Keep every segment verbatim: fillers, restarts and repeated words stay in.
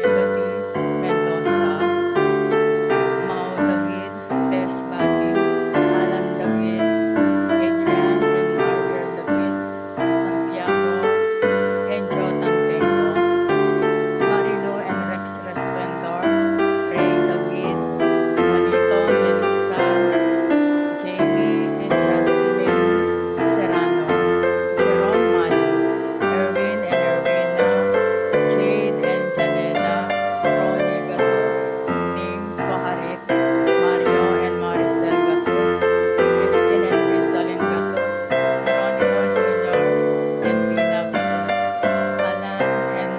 Betty Mendoza, Mau David, Tess Bati, Alan David, Adrian and Ariel David, Santiago and Jotan Tengo, Marilu and Rex Resplendor, Ray David, Juanito, Melissa, Jamie and Jasmine Serrano, Jerome Mali, Erwin and Erwina, Jade and Janela, Ronnie Gatus, Ning Faharit, Mario and Maricel Gatus, Christine and Rizalin Gatus, Geronimo Junior and Lina Gatus, Alan and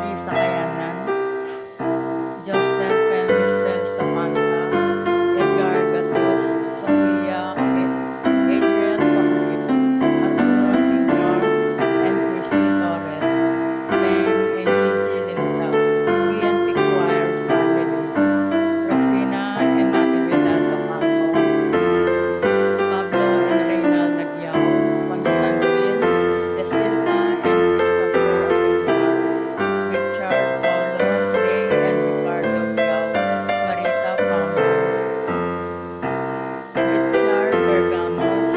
Lisa Kayanan, Joseph and Mister Samantha, Edgar Gatus, Sofia Amit, Adrian Pangit, Arturo Senior and Christy Torres, Peng and Gigi Linda, P N P Choir family, Rufina and Natividad Ocampo, Pablo and Reynald Nagyao, Constantine De Silva and Christopher Obiduan, Richard Paulo, Ray and Ricardo Biao, Marita Paulo, Richard Bergamos,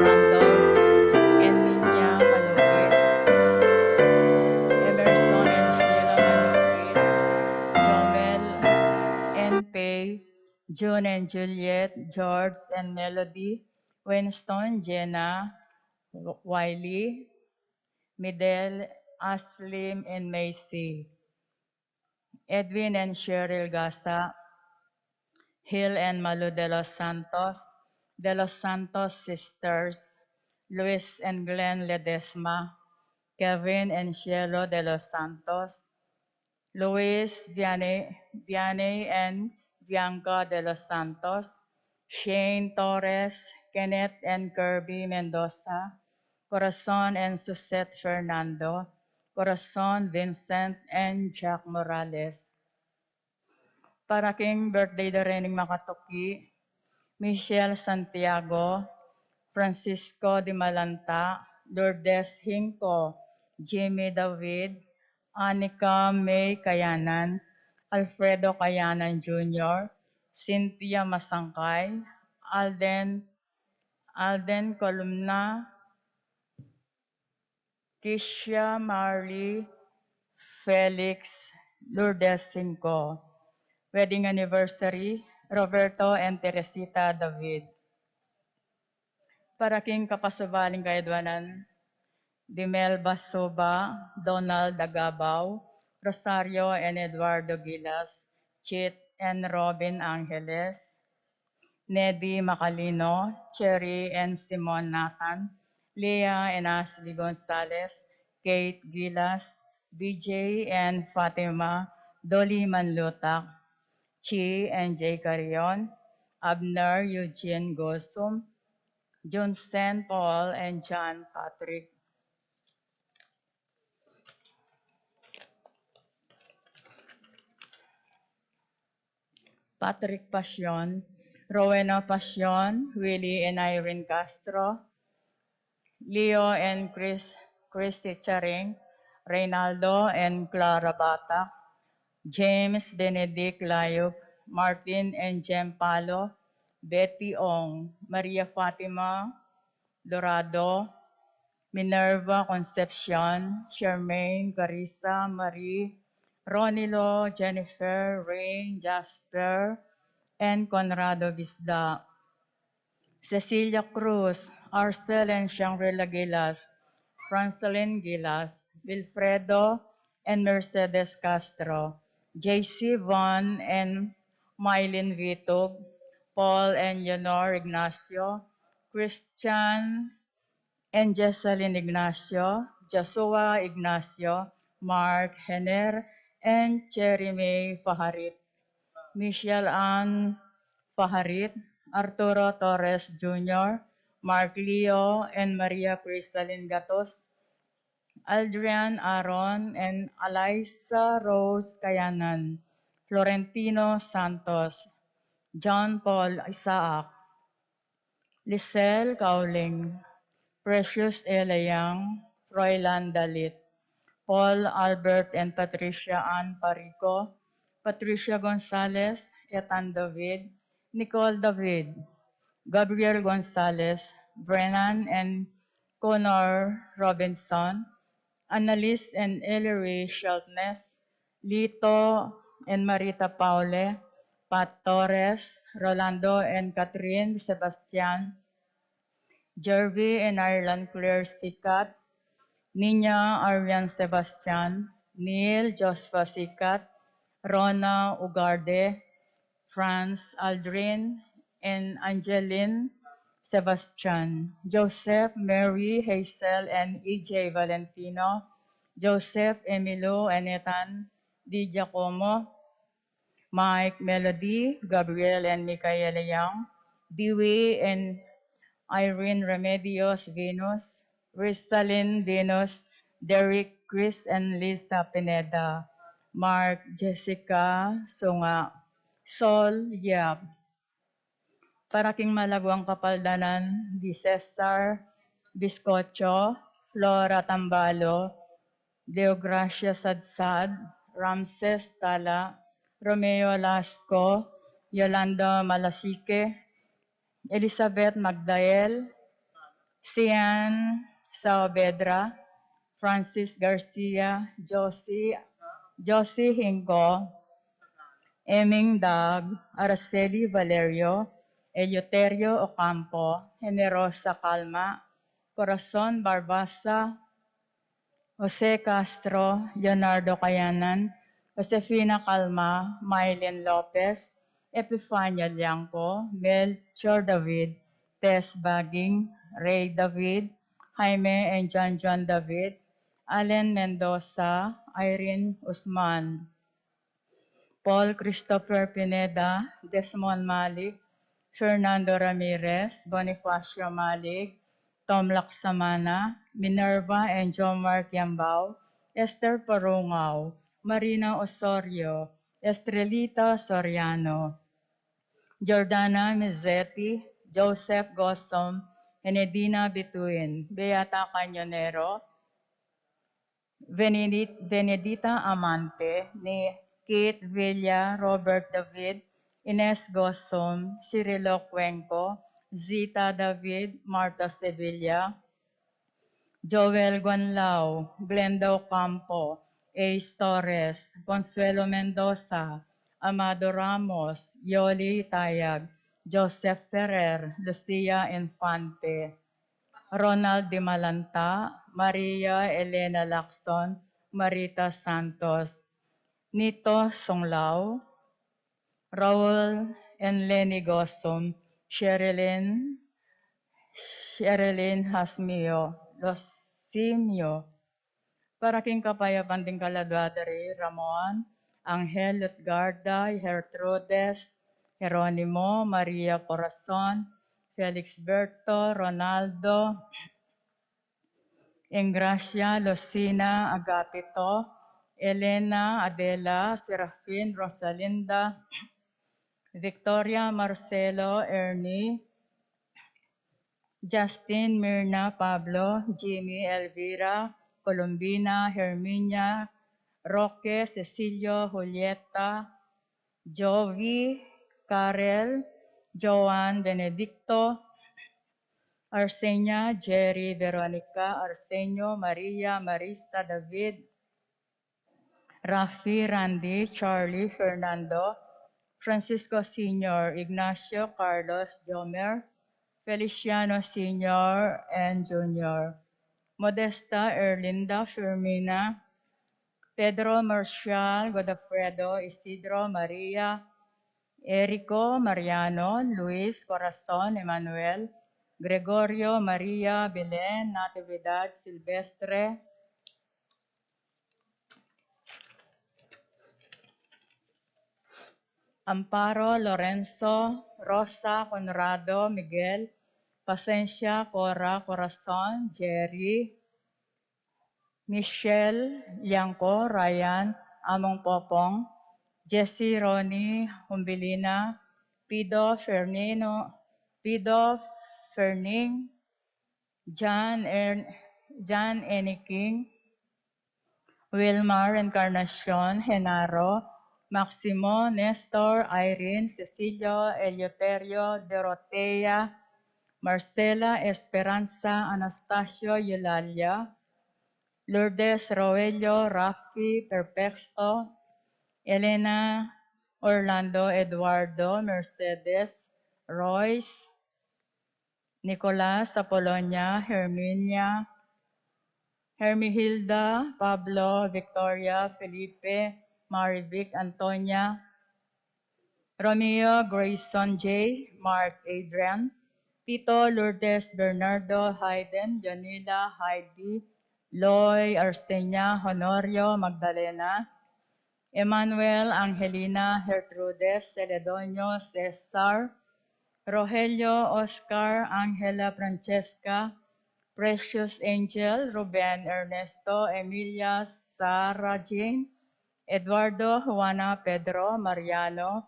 Randolph and Niña Manukit, Emerson and Sheila Manukit, Jomel and Pei, June and Juliet, George and Melody, Winston, Jenna, Wiley, Midel, Aslim and Macy, Edwin and Cheryl Gasa, Hill and Malu de los Santos, de los Santos sisters, Luis and Glenn Ledesma, Kevin and Cielo de los Santos, Luis Vianney, Vianney and Bianca de los Santos, Shane Torres, Kenneth and Kirby Mendoza, Corazon and Suzette Fernando, Corazon, Vincent and Jack Morales. Para king birthday da ring makatuki, Michelle Santiago, Francisco Di Malanta, Lourdes Hinco, Jimmy David, Anika May Kayanan, Alfredo Kayanan Junior, Cynthia Masangkay, Alden, Alden Columna, Kisha Marley, Felix, Lourdes Cinco. Wedding anniversary, Roberto and Teresita David. Para king kapasubaling kayadwanan, Dimel Basuba, Donald Agabao, Rosario and Eduardo Gilas, Chit and Robin Angeles, Nedi Macalino, Cherry and Simon Nathan, Leah and Ashley Gonzalez, Kate Gilas, B J and Fatima, Dolly Manlutak, Chi and Jay Carrion, Abner Eugene Gosum, Junsen Paul and John Patrick. Patrick Pasion, Rowena Pasion, Willie and Irene Castro, Leo and Chris, Christy Charing, Reynaldo and Clara Batak, James Benedict Layup, Martin and Jem Palo, Betty Ong, Maria Fatima Dorado, Minerva Concepcion, Charmaine Carissa, Marie, Ronilo, Jennifer, Rain, Jasper, and Conrado Gisda, Cecilia Cruz, Arcel and Shangri-La Gilas, Francelyn Gilas, Wilfredo and Mercedes Castro, J C Von and Mylene Vitug, Paul and Leonor Ignacio, Christian and Jesselyn Ignacio, Joshua Ignacio, Mark Hener, and Cherry May Faharit, Michelle Ann Faharit, Arturo Torres Junior, Mark Leo and Maria Cristalin Gatos, Aldrian Aaron and Alyssa Rose Kayanan, Florentino Santos, John Paul Isaac, Lisel Kauling, Precious Elayang, Froilan Dalit, Paul Albert and Patricia Ann Parico, Patricia Gonzalez, Ethan David, Nicole David, Gabriel Gonzalez, Brennan and Connor Robinson, Annalise and Ellery Sheltness, Lito and Marita Paule, Pat Torres, Rolando and Catherine Sebastian, Jervy and Ireland Claire Sikat, Nina Arian Sebastian, Neil Joshua Sikat, Rona Ugarde, Franz Aldrin, and Angeline Sebastian, Joseph, Mary, Hazel, and E J Valentino, Joseph, Emilio, and Ethan Di Giacomo, Mike, Melody, Gabriel, and Michaela Young, Dewey, and Irene Remedios Venus, Rizalin Venus, Derek, Chris, and Lisa Pineda, Mark, Jessica Sunga, Sol Yap. Para king malaguang kapaldanan di Cesar Biscocho, Flora Tambalo, Deogracia Sadsad, Ramses Tala, Romeo Lasco, Yolanda Malasique, Elizabeth Magdael, Sian Saavedra, Francis Garcia, Josie, Josie Hingo, Eming Dag, Araceli Valerio, Eleuterio Ocampo, Generosa Calma, Corazon Barbaza, Jose Castro, Leonardo Cayanan, Josefina Calma, Mylene Lopez, Epifania Liangco, Melchor David, Tess Baging, Ray David, Jaime and John John David, Allen Mendoza, Irene Usman, Paul Christopher Pineda, Desmond Malik, Fernando Ramirez, Bonifacio Malik, Tom Laksamana, Minerva and Jomar Kiambao, Esther Parungao, Marina Osorio, Estrelita Soriano, Jordana Mizzetti, Joseph Gossom, Enedina Bituin, Beata Cañonero, Benedit-, Benedita Amante, ni Kate Villa, Robert David, Ines Gossom, Cirilo Cuenco, Zita David, Martha Sevilla, Joel Guanlao, Glenda Ocampo, Ace Torres, Consuelo Mendoza, Amado Ramos, Yoli Tayag, Joseph Ferrer, Lucia Infante, Ronald Dimalanta, Maria Elena Lacson, Marita Santos, Nito Songlao, Raul and Lenny Gossom, Sherilyn, Sherilyn Hasmio, Losimio, para king kapayapan ding kaladua da ri Ramon, Angel Lutgarda, Gertrudes, Jeronimo, Maria Corazon, Felix Berto, Ronaldo, Engracia, Lucina, Agapito, Elena, Adela, Serafin, Rosalinda, Victoria, Marcelo, Ernie, Justin, Mirna, Pablo, Jimmy, Elvira, Colombina, Herminia, Roque, Cecilio, Julieta, Jovi, Karel, Joan, Benedicto, Arsenia, Jerry, Veronica, Arsenio, Maria, Marisa, David, Rafi, Randy, Charlie, Fernando, Francisco Senior, Ignacio, Carlos, Jomer, Feliciano Senior and Junior, Modesta, Erlinda, Fermina, Pedro, Marcial, Godofredo, Isidro, Maria, Erico, Mariano, Luis, Corazon, Emmanuel, Gregorio, Maria, Belen, Natividad, Silvestre, Amparo, Lorenzo, Rosa, Conrado, Miguel, Pasensia, Cora, Corazon, Jerry, Michelle, Liangco, Ryan, Among Popong, Jesse, Ronnie, Humbilina, Pido, Fernino, Pido, Ferning, John, Ern-, John Eniking, Wilmar Encarnacion Genaro, Maximo, Nestor, Irene, Cecilio, Eleuterio, Dorotea, Marcela, Esperanza, Anastasio, Eulalia, Lourdes, Roelio, Rafi, Perfecto, Elena, Orlando, Eduardo, Mercedes, Royce, Nicolas, Apolonia, Herminia, Hermihilda, Pablo, Victoria, Felipe, Marivic, Antonia, Romeo, Grayson J, Mark, Adrian, Tito, Lourdes, Bernardo, Hayden, Janila, Heidi, Loy, Arsenia, Honorio, Magdalena, Emmanuel, Angelina, Gertrudes, Celedonio, Cesar, Rogelio, Oscar, Angela, Francesca, Precious, Angel, Ruben, Ernesto, Emilia, Sarah Jane, Eduardo, Juana, Pedro, Mariano,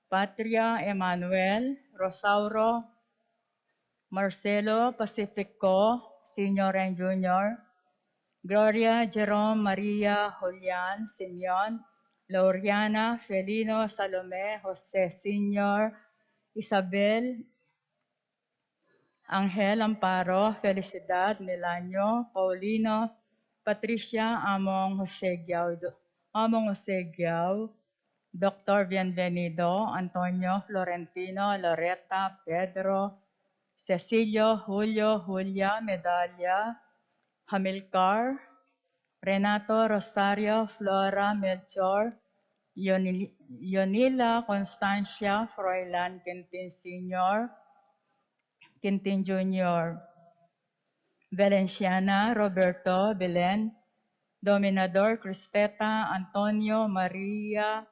Patria, Emmanuel, Rosauro, Marcelo, Pacifico, Senior and Junior, Gloria, Jerome, Maria, Julian, Simeon, Lauriana, Felino, Salome, Jose Senior, Isabel, Angel, Amparo, Felicidad, Milanio, Paulino, Patricia, Among Jose Giao, Among Jose Giao, Doctor Bienvenido, Antonio, Florentino, Loreta, Pedro, Cecilio, Julio, Julia, Medalia, Hamilcar, Renato, Rosario, Flora, Melchor, Yonil-, Yonila, Constancia, Froilan, Quintin Senior, Quintin Junior, Valenciana, Roberto, Belen, Dominador, Cristeta, Antonio, Maria,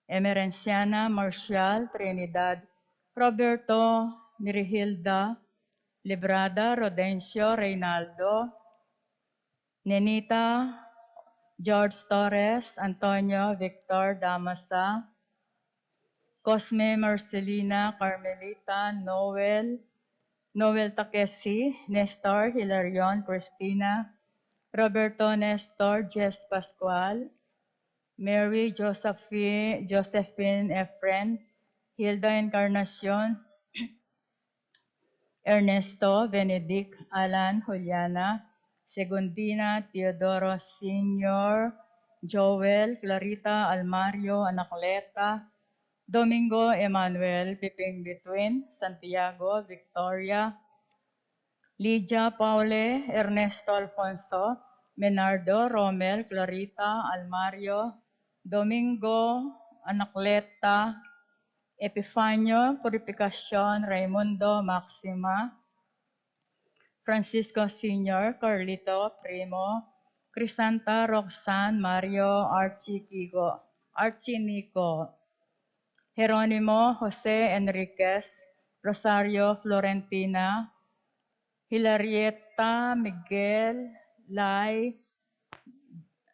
Emerenciana, Marcial, Trinidad, Roberto, Mirihilda, Librada, Rodencio, Reynaldo, Nenita, George Torres, Antonio, Victor, Damasa, Cosme, Marcelina, Carmelita, Noel, Noel Takesi, Nestor, Hilarion, Christina, Roberto, Nestor, Jess, Pascual, Mary, Josephine, Josephine, Efren, Hilda, Encarnacion, Ernesto, Benedict, Alan, Juliana, Segundina, Teodoro Senior, Joel, Clarita, Almario, Anacleta, Domingo, Emmanuel, Piping Between, Santiago, Victoria, Lydia, Paule, Ernesto, Alfonso, Menardo, Romel, Clarita, Almario, Domingo, Anacleta, Epifanio, Purificacion, Raimundo, Maxima, Francisco Senior, Carlito, Primo, Crisanta, Roxanne, Mario, Archie, Kigo, Archie, Nico, Jeronimo, Jose, Enriquez, Rosario, Florentina, Hilarieta, Miguel, Lai,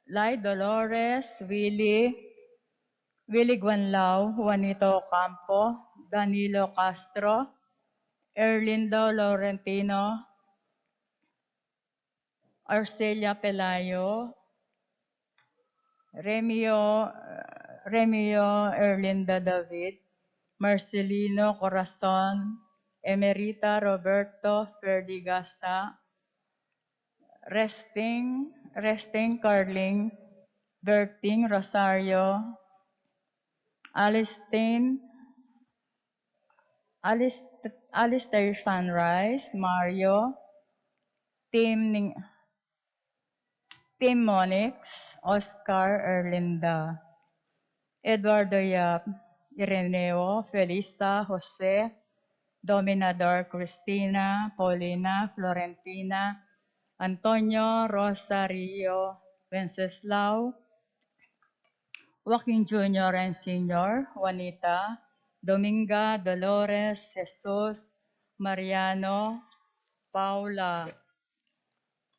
Lai, Dolores, Willie, Willie Guanlao, Juanito Ocampo, Danilo Castro, Erlindo Laurentino, Arcelia Pelayo, Remio, Remio, Erlinda David, Marcelino Corazon, Emerita Roberto, Ferdy Gasa, Resting, Resting Carling, Berting Rosario, Alistin, Alist-, Alistair Sunrise, Mario, Tim Ning-, Tim Monix, Oscar, Erlinda, Eduardo Yap, Ireneo, Felisa, Jose, Dominador, Cristina, Paulina, Florentina, Antonio, Rosario, Wenceslao, Joaquin Junior and Senior, Juanita, Dominga, Dolores, Jesus, Mariano, Paula.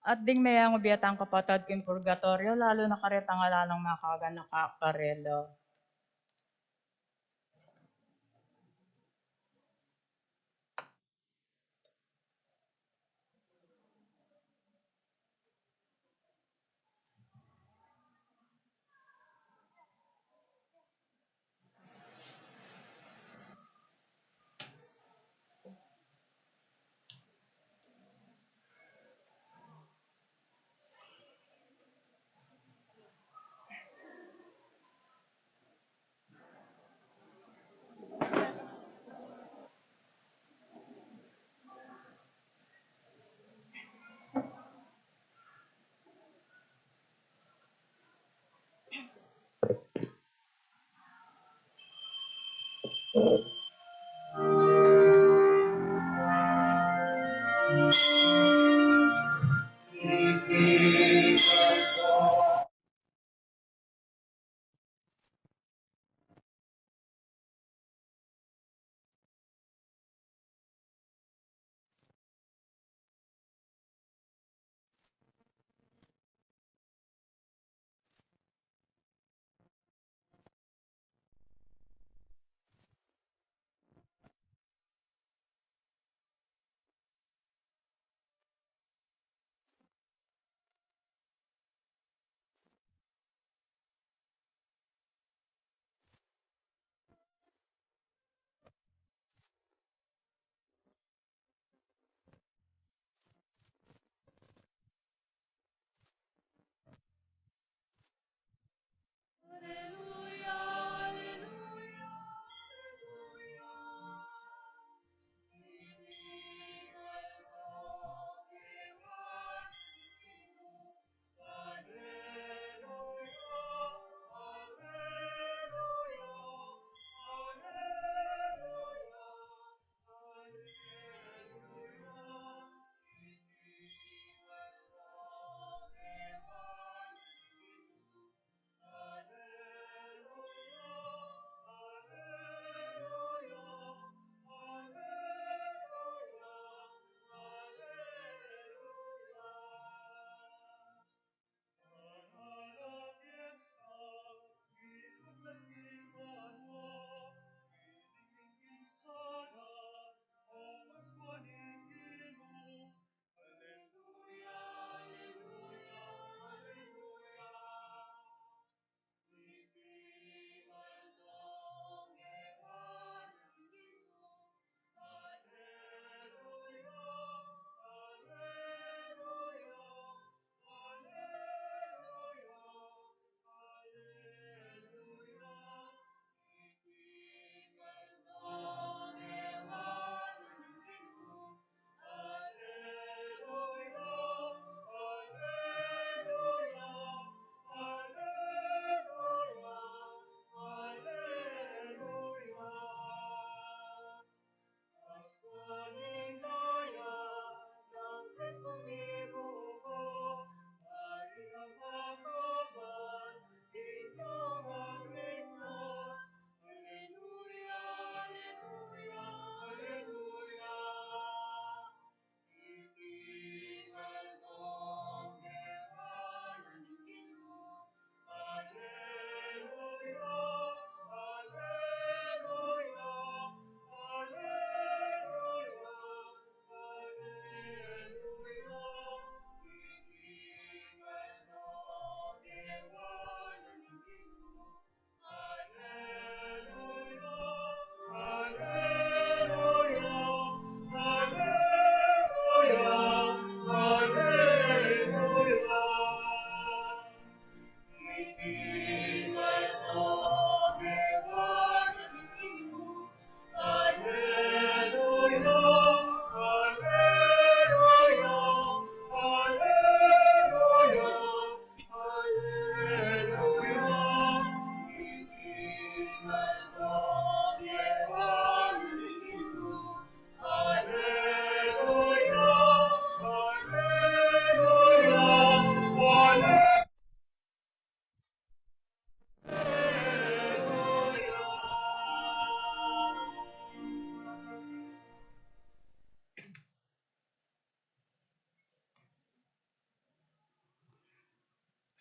At ding meyang ubiatang kapatad king purgatorio, lalu na karetang ala nang makaganaka karela.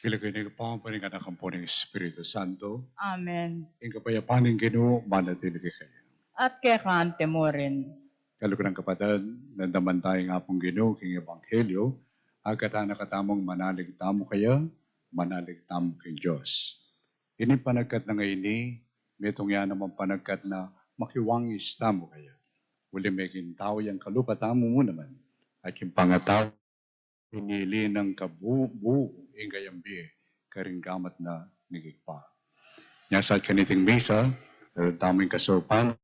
King lagyu ning Ibpa, ampo ning Anak, ampo ning Espiritu Santo. Amen. Ing kapayapan ning Ginu manatili kekayu. At keka mu rin. Kaluguran, kapatad, nanda man taya king Ginu king ebanghelyu, agkatan na katamung manalig tamu kaya, manalig tamu king Dios. Ini panagkat na ngeni, metung ya naman panagkat na makiwangis tamu kaya. Uli meging tau yang kalupa tamu mu naman, at king pangatau, pinili nang kabu-, bu-, ing kayang bie, karing gamat na ning Ibpa. Nya sa kaniting misa, e, tamu ing kasaupan.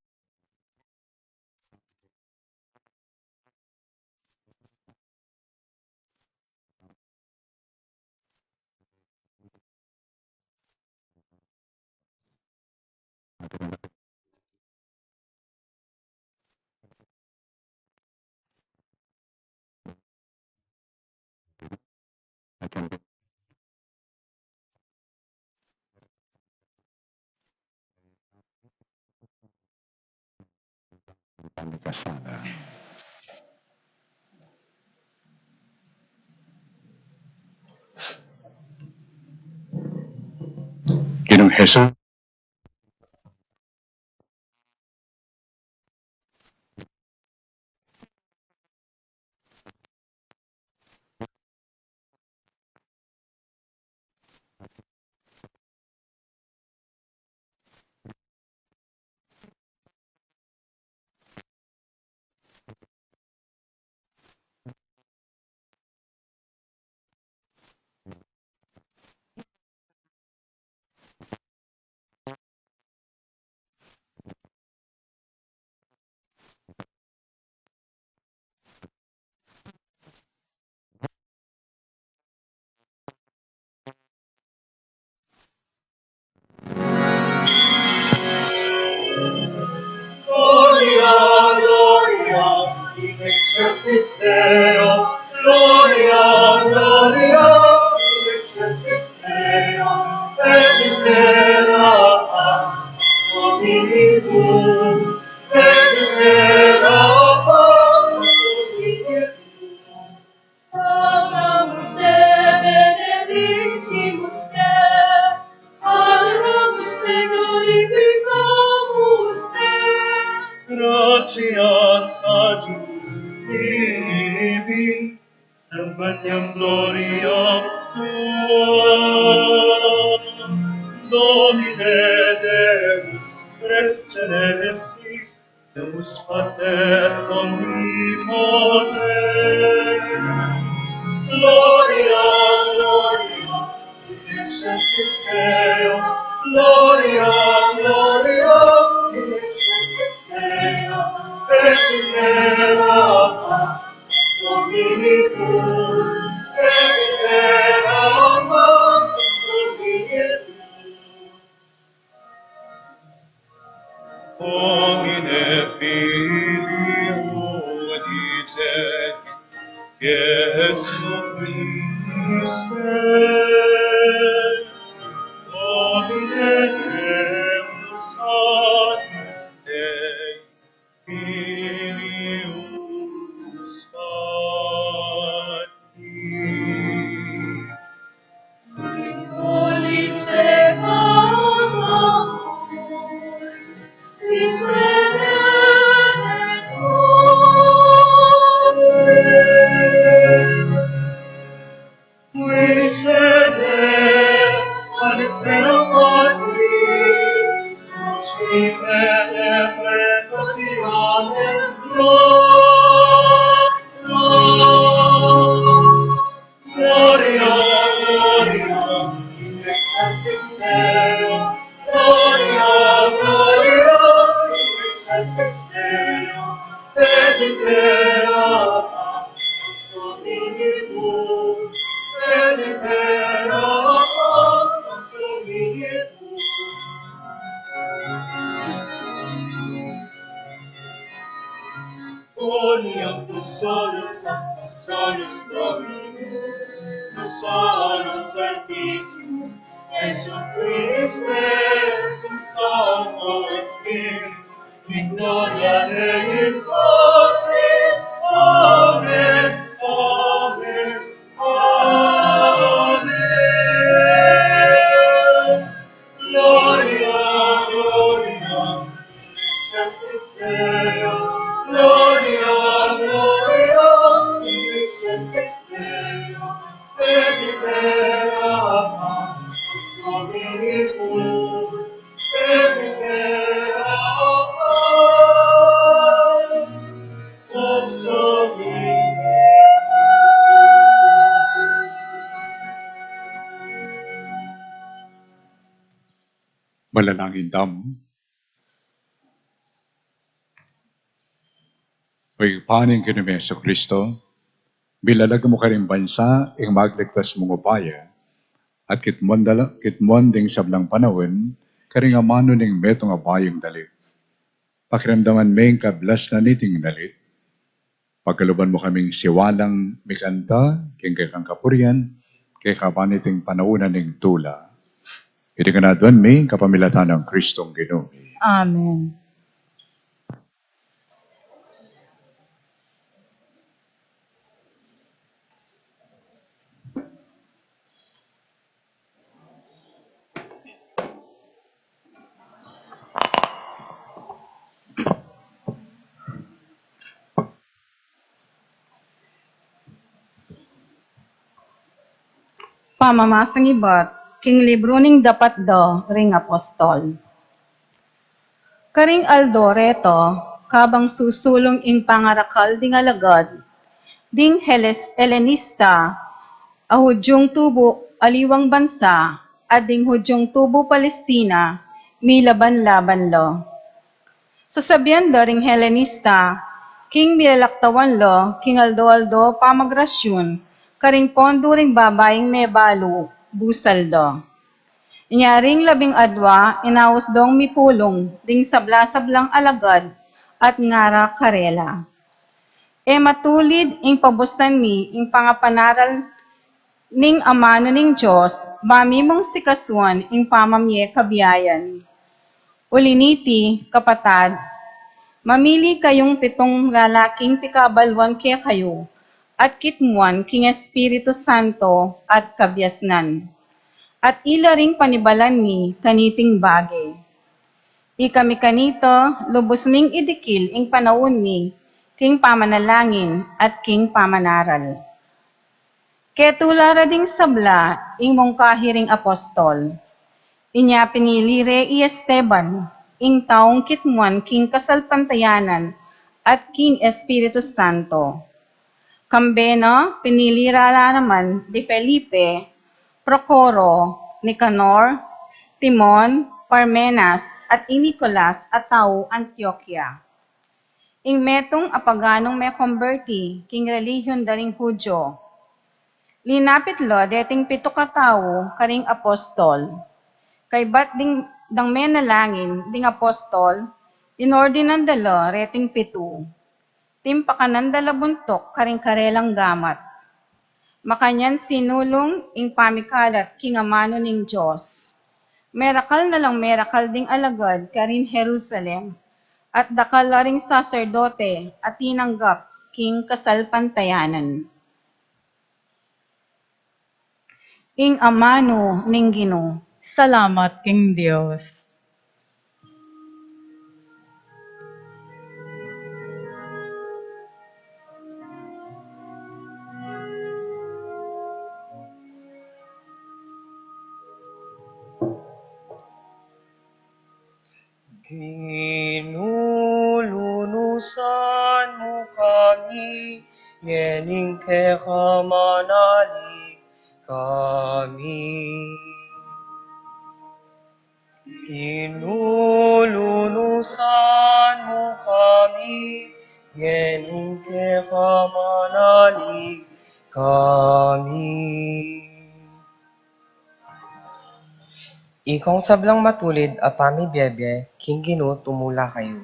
Pamikasala. Ginung Jesus. Gloria, Gloria in excelsis Deo, Gloria, Gloria in excelsis Deo, et in terra pax Domini lux, et in terra pax Domini lux. Adoramus te benedicimus te, adoramus te glorificamus te. Gratias a Deus in magnam gloriam tuam, Domine Deus rex celestis, Deus Pater omnipotens. Gloria, Gloria in excelsis Deo, Gloria, Gloria in excelsis Deo, et in terra pax Domini lux, et in terra pax Domini lux. Domine filium Dei, Iesu Christe, Domine Deus Agnus Dei, Filius Pati. Gloria, Gloria in excelsis Deo, Gloria, Gloria in excelsis Deo, et in terra pax Domini lux, et in terra pax Domini lux. Uniam tu solus sanctus, solus Dominus, tu solus sanctissimus, Iesu Christe, cum Sancto Spiritu, in gloria Dei Patris. Amen, amen, amen. Gloria, Gloria, Excelsis Deo. Gloria, Gloria, Excelsis Deo. Benedicta ex Dominibus. Benedicta ex Domini. Manalangin tamu. O Ibpa ning Ginu ming Jesucristo, milalag mu karing bansa ing magligtas mung upaya, at kitmuan da la, kitmuan ding sablang panaun karing amanu ning metung a bayung dalit. Pakiramdaman me ing kablasnan niting dalit. Pagkaluban mu kaming siwalang mikanta king kekang kapurian, kekaba niting panaun a ning tula. Iti ngan aduan mi kapamilatan nang Kristong Ginu mi. Amen. Pamamasang ibat king libru ning Dapat da ring Apostol. Karing aldo reta, kabang susulung ing pangarakal ding alagad ding Heles-, Helenista a Hudyung tubu aliwang bansa at ding Hudyung tubu Palestina, milaban-laban la. Sasabian da ring Helenista king milalaktawan la king aldo-aldo pamagrasyun karing pondu ring babaing mebalu, busal da. Inya ring labing adua, inaus dong mipulung ding sabla-sablang alagad at ngara karela, "E matulid ing pabustan mi ing pangapanaral ning amanu ning Dios, ba mi mung sikasuan ing pamamie kabiayan. Uli niti, kapatad, mamili kayung pitung lalaking pikabaluan kekayu at kitmuan king Espiritu Santo at kabiasnan, at ila ring panibalan mi kaniting bage. Ikami kanita, lubus ming idikil ing panaun mi king pamanalangin at king pamanaral." Ketula ra ding sabla ing mungkahi ring apostol. Inya pinili re i Esteban, ing taung kitmuan king kasalpantayanan at king Espiritu Santo. Kambe na, pinili ra la naman di Felipe, Procoro, Nicanor, Timon, Parmenas, at i Nicolas a tau Antioquia. Ing metung a paganung mekomberti king relihiyon da ring Judio. Linapit la deting pitu katau karing apostol. Kaybat ding, dang menalangin ding apostol, inordinan da la reting pitu. Timpakanan da la buntuk karing karelang gamat. Makanyan sinulung ing pamikalat king amanu ning Dios. Merakal na lang merakal ding alagad karin Jerusalem, at dakal la ring saserdote a tinanggap king kasalpantayanan. Ing amanu ning Ginu. Salamat king Dios. Ginu, lunusan mu kami ngening keka manalig kami. Ginu, lunusan mu kami ngening keka manalig kami. Ikong sablang matulid a pamibiebie king Ginu, tumula kayu.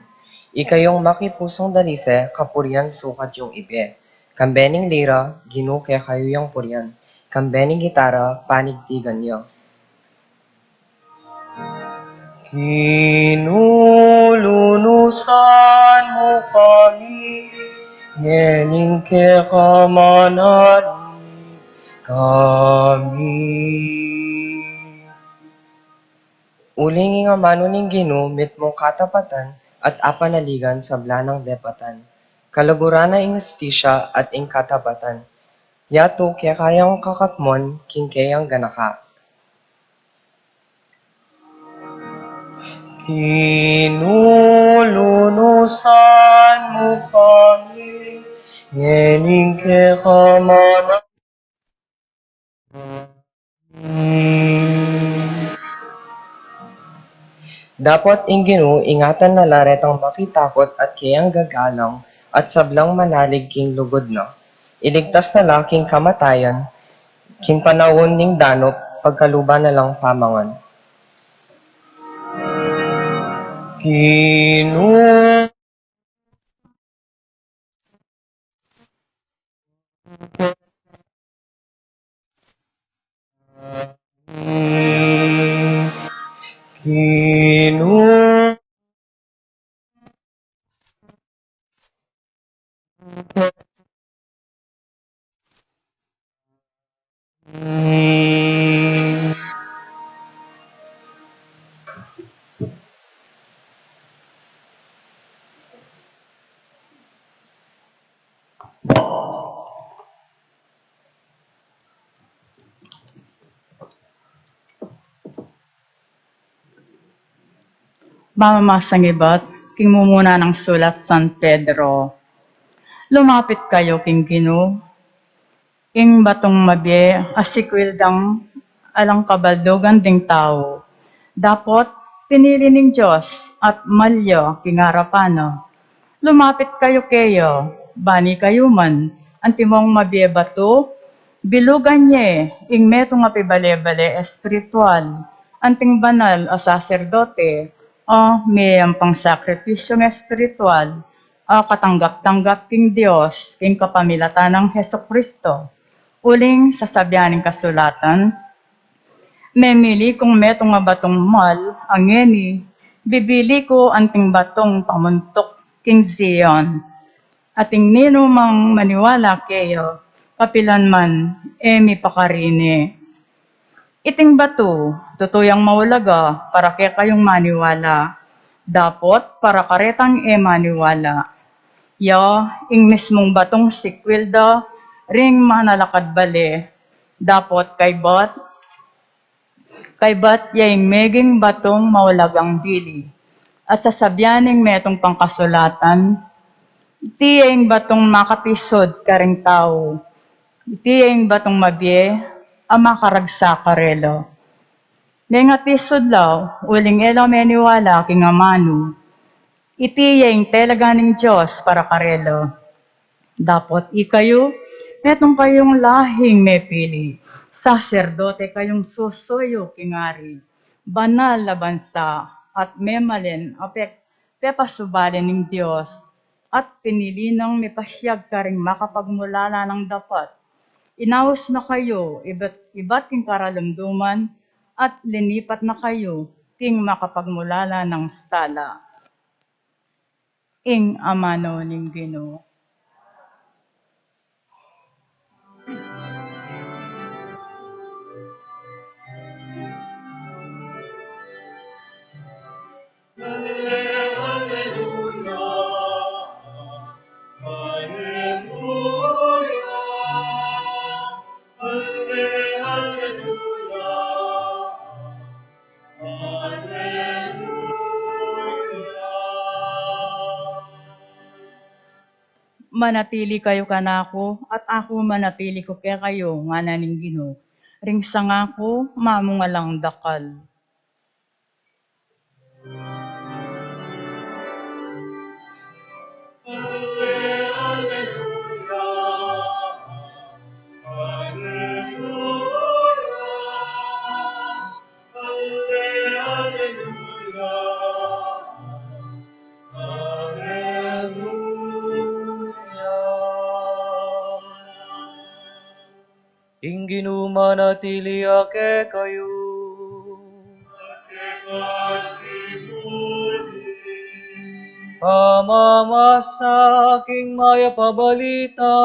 Ikayung makipusung dalise, kapurian sukat yung ibie. Kambe ning lira, Ginu, kekayu yang purian. Kambe ning gitara, panigtigan ya. Ginu, lunusan mu kami ngening keka manalig kami. Uling ing amanu ning Ginu mitmung katapatan at apanaligan sabla nang depatan. Kaluguran na ing hustisya at ing katapatan. Yatu kekayang kakatmon king keyang ganaka. Ginu, lunusan mu kami ngening kekang amanu. Dapot ing Ginu ingatan na la retang makitakut at keyang gagalang at sablang manalig king lugud na. Iligtas na la king kamatayan, king panaun ning danup pagkaluban na lang pamangan. Ginu. Ginu. Mamamasang ibat king mumuna nang sulat San Pedro. Lumapit kayu king Ginu, ing batung mabie a sikwil dang alang kabaldugan ding tau. Dapot pinili ning Dios at mal ya king arapan na. Lumapit kayu keya, bani kayu man, antimong mabie batu, bilugan ye ing metung a pibale-bale espiritual, anting banal a saserdote, a meyampang sakripisyung espiritual, a katanggap-tanggap king Dios king kapamilatan nang Jesucristo. Uling sasabian ning kasulatan, "Memili kung metung a batung mal, a ngeni bibili ku anting batung pamuntuk king Zion. Ating ninumang maniwala keya, kapilan man e mipakarini." Iting batu, tutu yang maulaga para kekayung maniwala, dapot para karetang e maniwala. Ya ing mismung batung sikwil da ring manalakad bale, dapot kaybat, kaybat ya ing meging batung maulagang bili. At sasabian ning metung pang kasulatan, "Iti ya ing batung makatisud karing tau. Iti ya ing batung mabie a makaragsa karela." Mengatisud la, uling e la meniwala king amanu. Iti ya ing telaga ning Dios para karela. Dapot ikayu, metung kayung lahing mepili, saserdote kayung susuyu king Ari, banal a bansa, at memalen a pek pepasubali ning Dios, at pinili nang mipasiag karing makapagmulala nang dapat. Inaus na kayu ibat, ibat king karalumduman, at linipat na kayu king makapagmulala nang sala. Ing amanu ning Ginu. Manatili kayu kanaku, at aku manatili ku kekayu, ngana ning Ginu. Ring sanga ku, mamunga lang dakal. Ing Ginu manatili ya kekayu. Pamamasa king mayap a balita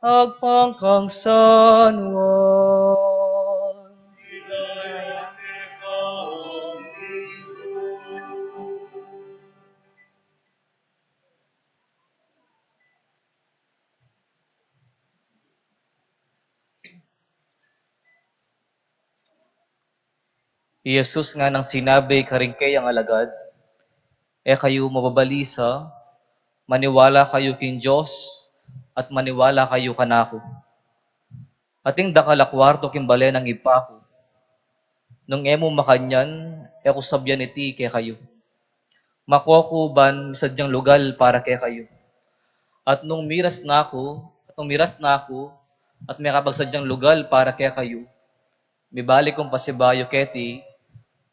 agpang kang San Juan. I Jesus nganang sinabi karing kayang alagad, "E kayu mababalisa, maniwala kayu king Dios at maniwala kayu kanaku. Ating dakal a kuartu king bale nang Ibpa ku. Nung e mu makanyan, e ku sabian iti kekayu. Mako ku ban misadyang lugal para kekayu. At nung miras na ku, at nung miras na ku, at mekapagsadyang lugal para kekayu, mibalik kung pasibayu keti,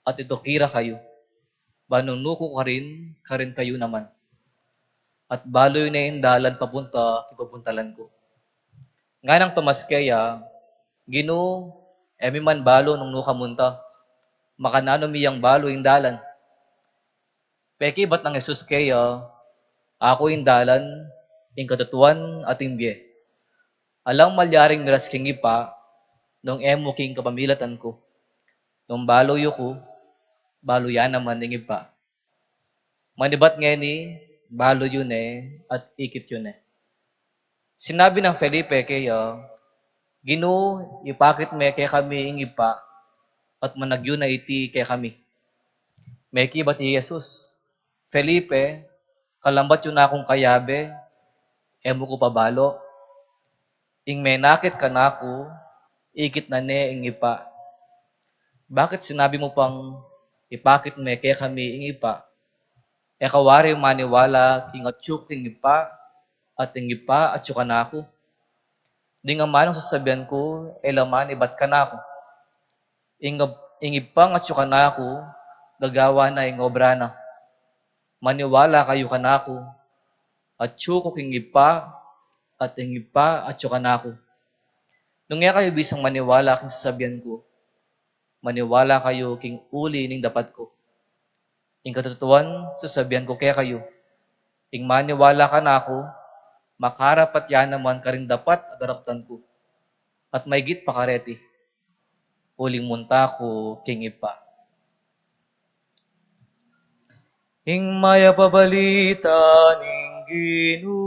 at ituki ra kayu. Ban nung nuku karin, karin kayu naman. At balu yu ne ing dalan papunta king pabuntalan ku." Nganang Tomas keya, "Ginu, e mi man balu nung nu ka munta. Makananu mi yang balu ing dalan?" Pekibat nang Jesus keya, "Aku ing dalan, ing katutuan, at ing bie. Alang malyaring miras king Ibpa nung e mu king kapamilatan ku. Nung balu yu ku, balu ya naman ing Ibpa." Manibat ngeni, balu yu ne at ikit yu ne. Sinabi nang Felipe keya, "Ginu, ipakit me kekami ing Ibpa, at managyu na iti kekami." Mekibat i Jesus, "Felipe, kalambat yu na kung kayabe, e mu ku pa balu? Ing menakit kanaku, ikit na ne ing Ibpa. Bakit sinabi mu pang, 'Ipakit me kekami ing Ibpa'? E ka wari maniwala king atyu ku king Ibpa, at ing Ibpa atyu kanaku? Ding amanung sasabian ku, e la manibat kanaku. Ing, ing Ibpang atyu kanaku, gagawan na ing obra na. Maniwala kayu kanaku. Atyu ku king Ibpa, at ing Ibpa atyu kanaku. Nung e kayu bisang maniwala king sasabian ku, maniwala kayu king uli ning dapat ku. Ing katutuan, sasabian ku kekayu, ing maniwala kanaku, makarapat ya naman karing dapat a daraptan ku, at maigit pa kareti, uling munta ku king Ibpa." Ing Mayap a Balita ning Ginu.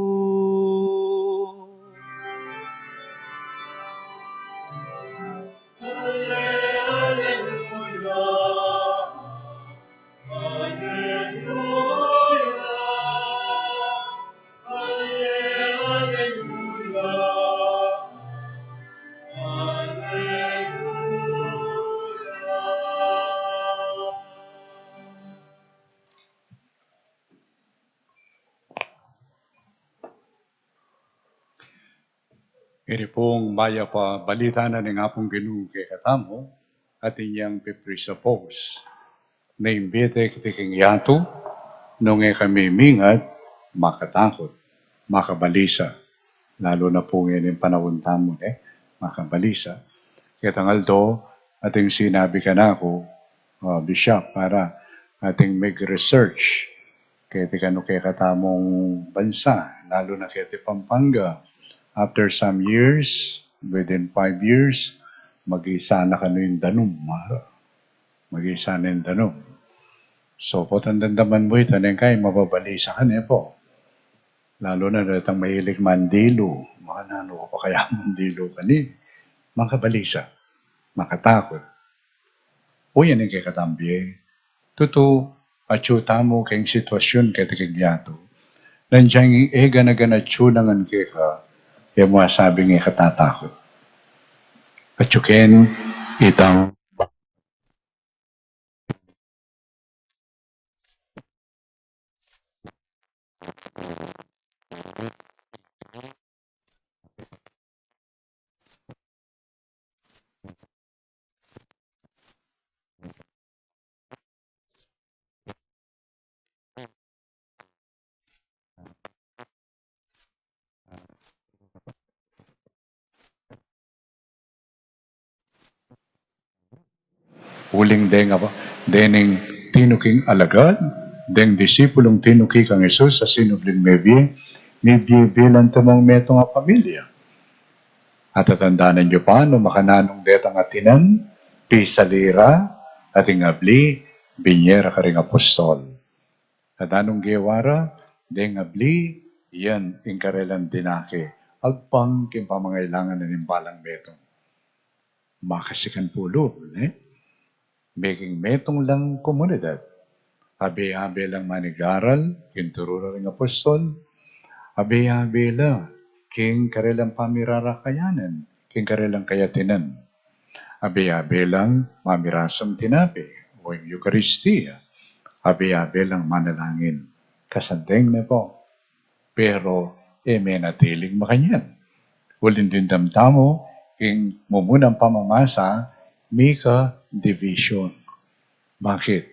Iri pung mayap a balita na ning Apung Ginu kekatamu, atin yang pipresuppose. Naimbite keti king yatu, nung e kami mingat, makatakut, makabalisa. Lalu na pu ngeni ing panaun tamu, e, makabalisa. Ketang aldo, ating sinabi kanaku, ah, Bishop, para ating mag-research keti kanu kekatamung bansa, lalu na keti Pampanga. After some years, within five years, mag-isa na kanu ing danum, mara. Mag-isa na ing danum. So, potang damdaman mu ita, neng kai, mababalisa ka ne pu. Lalu na detang mahilig mandilu. Makananu ka pa kaya mandilu keni? Makabalisa. Makatakut. O yan ing kekatang bie. Tutu, atyu tamu keng sitwasyun keti king yatu. Nung e gana-gana atyu na ngan keka, e mu asabing e ka tatakut. Atyu ken itang Uling deng, dening tinuking alagad, deng disipulung tinuki kang Jesus a sinubling mebie, mebie-bie la antimong metung a pamilya. Atatandanan yu pa no makananung detang atinan, pisali ra, at ing abli, binye ra karing apostol. Adanung gewa ra, deng abli, yan ing karelang dinake, agpang king pamangailangan na ning balang metung. Makasikan pulu, ne? Meking metung lang komunidad. Abe-abe lang manigaral king turu ring apostol. Abe-abe la king karelang pamirarakayanan, king karelang kayatinan. Abe-abe lang mamirasung tinape o ing Eukaristia. Abe-abe lang manalangin. Kasandeng ne pu. Pero e menatiling makanyan. Uling dimdam tamu king mumunang pamamasa, mika division. Bakit?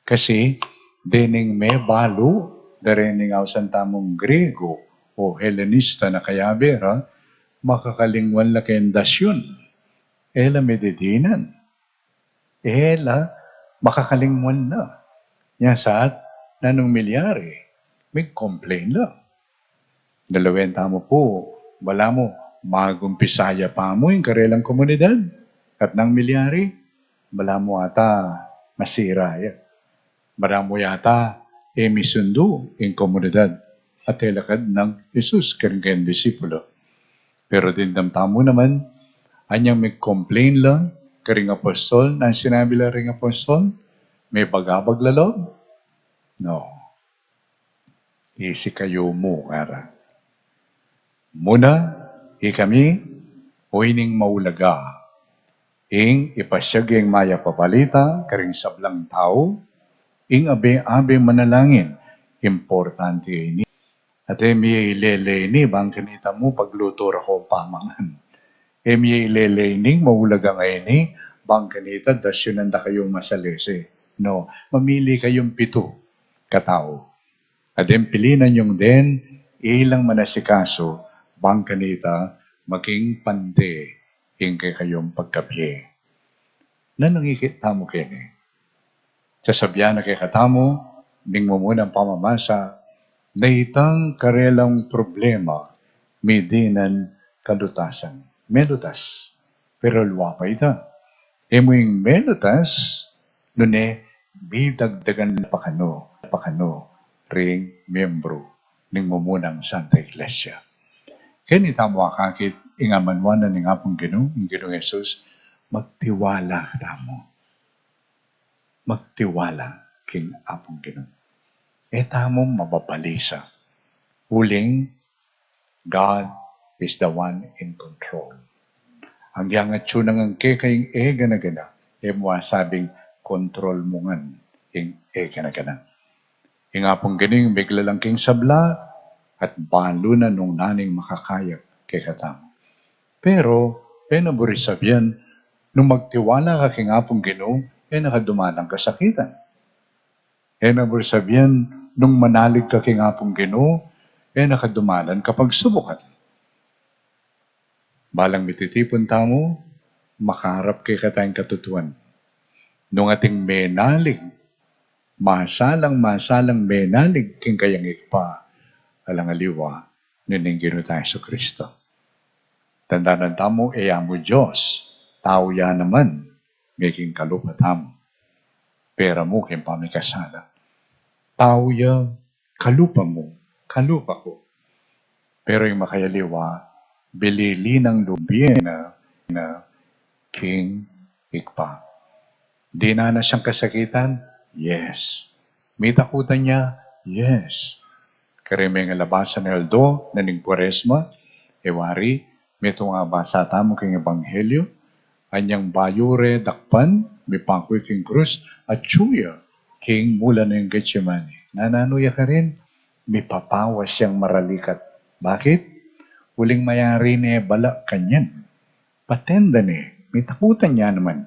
Kasi dening mebalu da rening ausan tamung Griego o Helenista na kayabe ra, makakalingwan la keng dasyon. E la medidinan. E la makakalingwan na. Nya saat, nanung milyari? Mig-complain la. Dalawen tamu pu, balamu magumpisa ya pa mu ing karelang komunidad. At nanu milyari? Balamu ata masira ya. Balamu yata e misundu ing komunidad at e lakad nang Jesus karing kayang disipulo. Pero dimdam tamu naman, anyang mig-complain la karing apostol, nanu ing sinabi la ring apostol? Mebagabag la lub? No. Isikayu mu, ngara. Muna, ikami, o ining maulaga, ing ipasiag ing mayap a balita karing sablang tau, ing abe-abe manalangin, importante ini. At e mi ilele ini bang kanita mu paglutu ra kung pamangan. E mi ilele ining maulaga a ini bang kanita dasyunan da kayung masalese. No, mamili kayung pitu katau. At deng pilinan yung den, ilang manasikasu bang kanita maging pande ing kekayung pagkabie. Nanung ikit tamu keni? Sasabian na kekatamu ning mumunang pamamasa na itang karelang problema, midinan kalutasan. Melutas. Pero aliwa pa ita. E mu ing melutas, nune midagdagan pa kanu, pa kanu ring miyembru ning mumunang Santa Iglesia. Keni tamu akakit ing amanuan na ning Apung Ginu, ing Ginung Jesus, magtiwala tamu. Magtiwala king Apung Ginu. E tamu mababalisa. Uling, God is the one in control. Agyang atyu na ngan keka ing e gana-gana, e mu asabing kontrol mu ngan ing e gana-gana. Ing Apung Ginu ing miglalang king sabla, at balu na nung nanung makakaya kekatamu. Pero, e na buri sabian, nung magtiwala ka king Apung Ginu, e na ka dumalan kasakitan. E na buri sabian, nung manalig ka king Apung Ginu, e na ka dumalan kapagsubukan. Balang mititipun tamu, makaarap kekatang katutuan. Nung ating menalig, masalang-masalang menalig king kayang Ibpa, alang aliwa, nung ing Ginu tang Jesucristo. Tandanan tamu, e ya mu Dios, tau ya naman, meging kalupa tamu. Pera mu king pamikasala. Tau ya, kalupa mu, kalupa ku. Pero ing makayaliwa, bilili nang lub ye na, na king Ibpa. Dinanas yang kasakitan? Yes. Mitakutan ya? Yes. Kareng mengalabasan a aldo na ning Kuaresma, e wari, metung a basa tamu king Ebanghelyo, anyang bayu re dakpan, mipaku ya king krus, atyu ya king mula ning Getsemani. Nananu ya karin? Mipapawas yang maralikat. Bakit? Uling mayari ne bala kanyan. Paten da ne, mitakutan ya naman.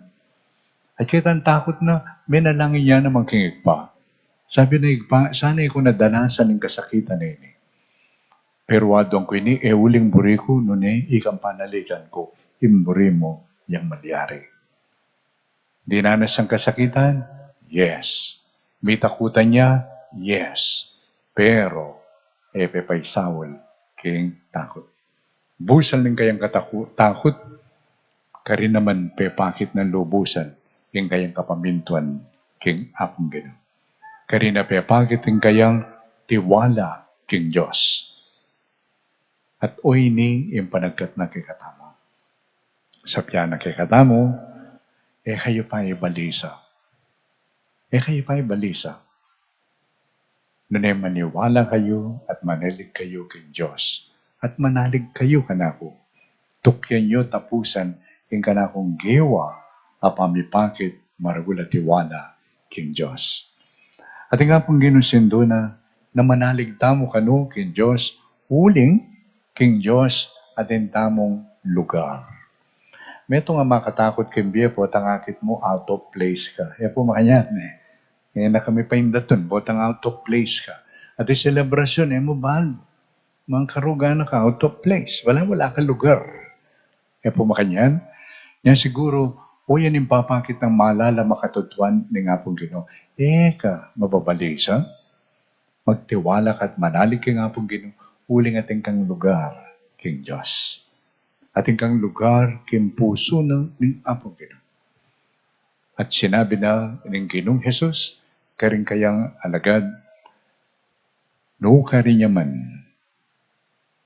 At ketang takut na, menalangin ya naman king Ibpa. Sabi na, Ibpa, sana e ku na danasan ing kasakitan a ini. Pero aduan ku ini, e uling buri ku, nune ikang panaligan ku, ing buri mu yang malyari. Dinanas yang kasakitan? Yes. Mitakutan ya? Yes. Pero, e pepaisaul king takut. Busal ning kayang kataku-, takut, karin naman pepakit nang lubusan ing kayang kapamintuan king Apung Ginu. Karin na pepakit ing kayang tiwala king Dios. At o ini ing panagkat na kekatamu. Sabian na kekatamu, E kayu pa ibalisa. E kayu pa ibalisa. Nune maniwala kayu at manalig kayu king Dios, at manalig kayu kanaku. Tukyan yu tapusan ing kanakung gewa a pamipakit maragul a tiwala king Dios. At ing Apung Ginu sindu na, na manalig tamu kanu king Dios, uling king Dios atin tamung lugar. Metung a makatakut king bie, potang akit mu out of place ka. E pu makanyan e. E na kami paindatun, potang out of place ka. At ing selebrasyun, e mu balu. Mangkaruga na ka, out of place. Wala, wala ka lugar. E pu makanyan? Nya siguru, o yan ing papakit nang malala makatutuan ning Apung Ginu. E ka mababalisa. Magtiwala ka at manalig king Apung Ginu, uling atin kang lugar king Dios. Atin kang lugar king pusu na ning Apung Ginu. At sinabi na ning Ginung Jesus karing kayang alagad, nu karin ya man,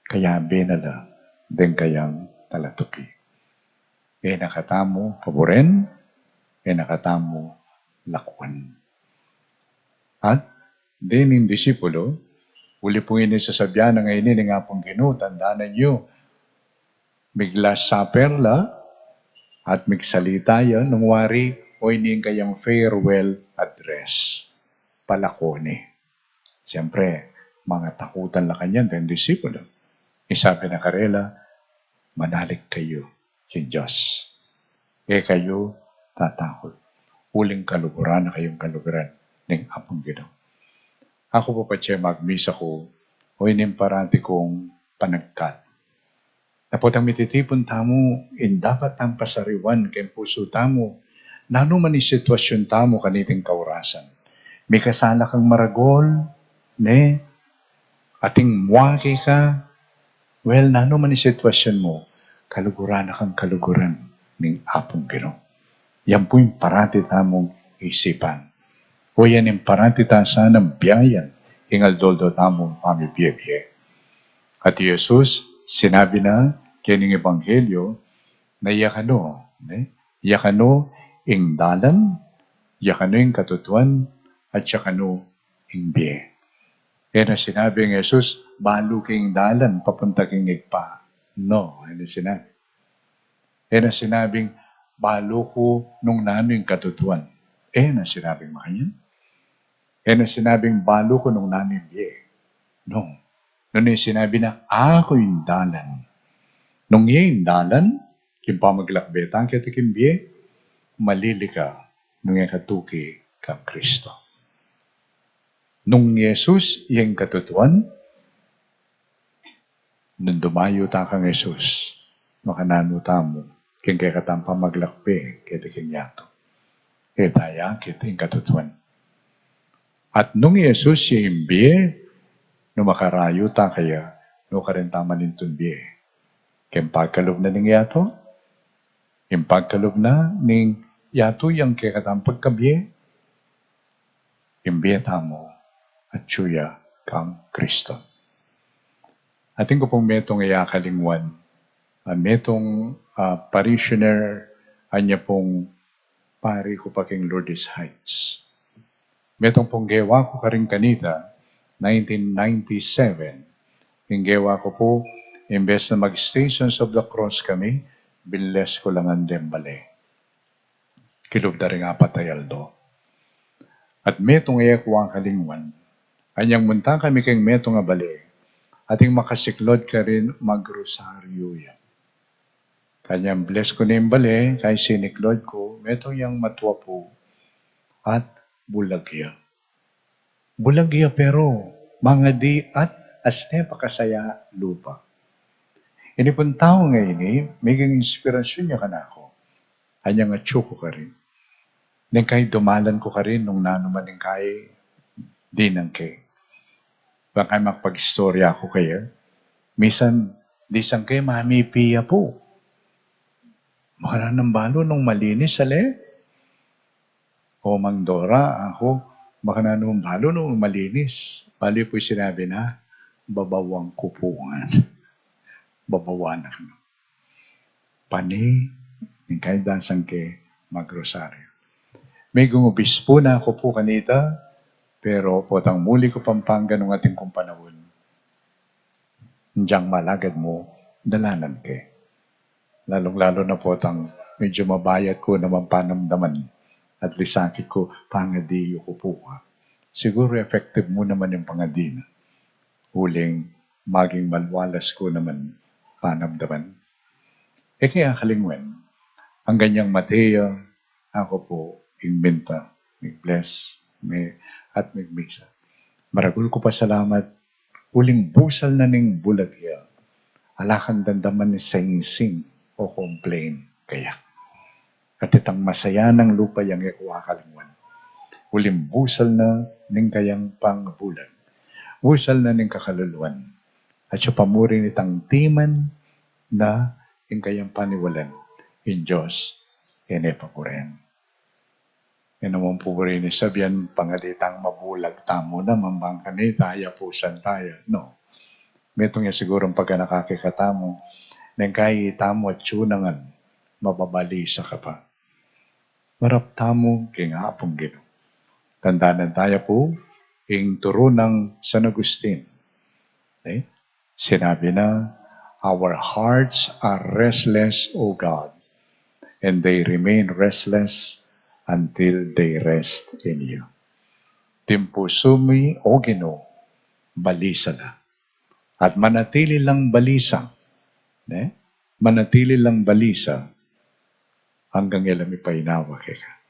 kayabe na la deng kayang talatuki. E na katamu paburen, e na katamu lakwan. At dening disipulu, uli pu ngeni sasabian na ngeni ning Apung Ginu, tandanan yu, mig-Last Supper la, at migsalita ya, nung wari, o ini ing kayang farewell address. Palako ne. Siyempre, mangatakutan la kanyan deng disipulu. Isabi na karela, manalig kayu king Dios. E kayu tatakut. Uling kaluguran na kayung kaluguran ning Apung Ginu. Aku pu patse magmisa ku, o ining parati kung panagkat. Dapot ing mititipun tamu, ing dapat tang pasariwan king pusu tamu, nanu man ing sitwasyun tamu kaniting kaurasan. Mikasala kang maragul, ne? Ating muaki ka, well, nanu man ing sitwasyun mu, kaluguran na kang kaluguran ning Apung Ginu. Yan pu ing parati tamung isipan. O yan ing parati ta sanang biayan ing aldo-aldo tamung pamibie-bie. At i Jesus, sinabi na kening ebanghelyo, na ya kanu, ne? Ya kanu ing dalan, ya kanu ing katutuan, at ya kanu ing bie. E na sinabi ning Jesus, balu ke ing dalan papunta king Ibpa. No, e na sinabi. E na sinabing, balu ku nung nanu ing katutuan. E na sinabing makanyan. E na sinabing, balu ku nung nanu ing bie. No. Nune sinabi na, aku ing dalan. Nung iya ing dalan, king pamaglakbe tang keti king bie, malili ka nung e ka tuki kang Kristo. Nung i Jesus iya ing katutuan, nung dumayu ta kang Jesus, makananu tamu king kekatang pamaglakbe keti king yatu? E ta ya keti ing katutuan. At nung i Jesus iya ing bie, nung makarayu ta kaya, nukarin ta manintun bie? King pagkalub na ning yatu? Ing pagkalub na ning yatu yang kekatang pagkabie? Ing bie tamu atyu ya kang Kristo. Atin ku pung metung a kalingwan, a metung, a parishioner, anya pung pari ku pa king Lourdes Heights. Metung pung gewa ku karin kanita, nineteen ninety-seven. Ing gewa ku pu, imbes na mag-Stations of the Cross kami, binles ku la ngan deng bale. Kilub da ring apat a aldo. At metung e ku akalingwan, anyang munta kami king metung a bale, ating makasiklod karin magrosaryu ya. Kanyang bless ku ne ing bale, kaya siniklod ku, metung yang matwa pu, at bulag ya. Bulag ya pero mangadi at aste pa kasaya lupa. Ini pung tau ngeni, meging inspirasyun ya kanaku. Anyang atyu ku karin. Neng kay dumalan ku karin nung nanu man ing kay dinang ke. Bang kay makapag-istorya ku kaya. Misan, disang ke mamipi ya pu. Makananu nang balu nung malinis, ale? O Mang Dora, aku, makananu nang balu nung malinis? Bale pu sinabi na, babawan ku pu ngan. Babawan na kanu. Pani, ing kay dasang ke, magrosaryo. Megung obispu na ku pu kanita, pero potang muli ku pang pangganung atin kung panaun, inyang malagad mu, dalanan ke. Lalung-lalu na potang medyu mabayat ku naman panamdaman at lisakit ku, pangadi yu ku pu, ha. Siguru effective mu naman ing pangadi na. Uling maging malwalas ku naman panamdaman. E kaya kalingwan, anggang inyang mate ya, aku pu ing minta, mig-bless, mi-, at migmisa. Maragul ku pasalamat, uling busal na ning bulag ya, ala kang damdaman ning singsing o complain kaya. At itang masaya nang lupa yang e ku akalingwan. Uling busal na ning kayang pangabulag. Busal na ning kakaluluan. At siya pa mu rin itang timan na ing kayang paniwalan. Ing Dios, e ne paguren. Yan naman pu rin ing sabian, pangadi tang mabulag tamu naman bang kanita, yapusan taya. No. Metung ya sigurung paganaka kekatamu, neng kai tamu atyu na ngan, mababalisa ka pa. Marap tamu king Apung Ginu. Tandanan taya pu, ing turu nang San Agustin. Eh? Sinabi na, "Our hearts are restless, O God, and they remain restless until they rest in you." Ding pusu mi, O Ginu, balisa la. At manatili lang balisa. Ne? Manatili lang balisa anggang e la mi painawa keka.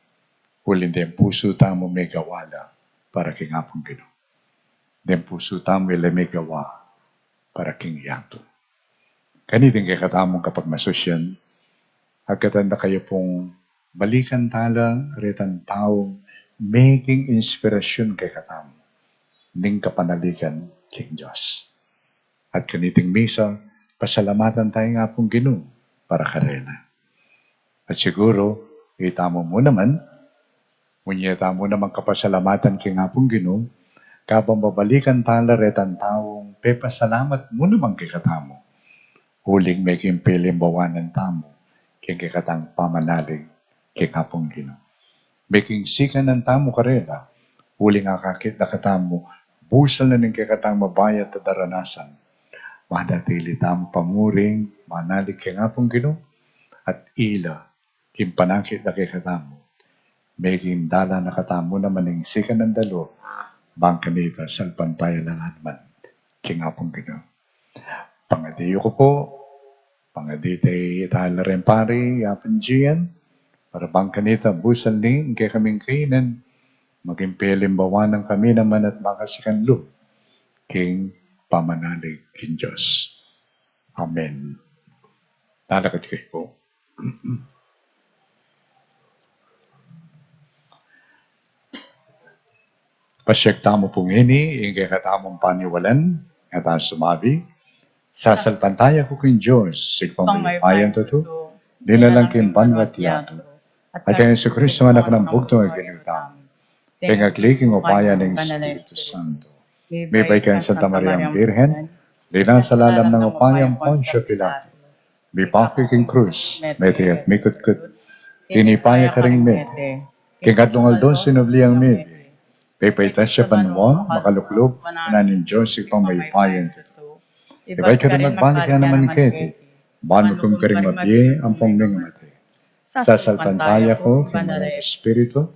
Uling deng pusu tamu megawa la para king Apung Ginu. Deng pusu tamu e la megawa para king yatu. Kaniting kekatamung kapagmasusian, agkatan da kayu pung balikan tala retang taung meging inspirasyun kekatamu ning kapanaligan king Dios. At kaniting misa, pasalamatan taya ing Apung Ginu para karela. At siguru, itamu mu naman, munye tamu naman kapasalamatan king Apung Ginu, kabang babalikan tala retang taung pepasalamat mu naman kekatamu. Uling meging pelimbawanan tamu king kekatang pamanalig king Apung Ginu. Meging sikanan tamu karela, uling akakit da katamu, busal na ning kekatang mabayat a daranasan, manatili tamu pa mu ring manalig king Apung Ginu, at ila king panakit da kekatamu, meging dalan na katamu naman ning sikanan da lu, bang kanita salpantaya la naman king Apung Ginu. Pangadi yu ku pu, pangadi taya la ring pari, Apung Gian, para bang kanita busal ning kekaming kainan, maging pelimbawanan kami naman at makasikan lu king pamanalig king Dios. Amen. Lalakad kayu pu. Pasyag tamu pu ngeni ing kekatamung paniwalan, at sumabi, "Sasalpantaya ku king Dios, Ibpang mayupayang tutu, linalang king banua at yatu, at kang Jesucristo, Anak nang bugtung a Ginu tamu, pengagli king upaya ning Espiritu Santo, mibait kang Santa Mariang Birhen, linasa lalam ning upaya nang Poncio Pilato, mibakug king krus, mete at mikutkut, tinipa ya karing mete, king katlung aldo sinubli yang mete, pepaitas ya banua, makaluklub kanan ning Dios Ibpang mayupayang tutu. Ibpa ya karin magbalik ya naman keti, ban hukum karing mabie ampong mengamate. Sasalpantaya ku king Banal a Espiritu,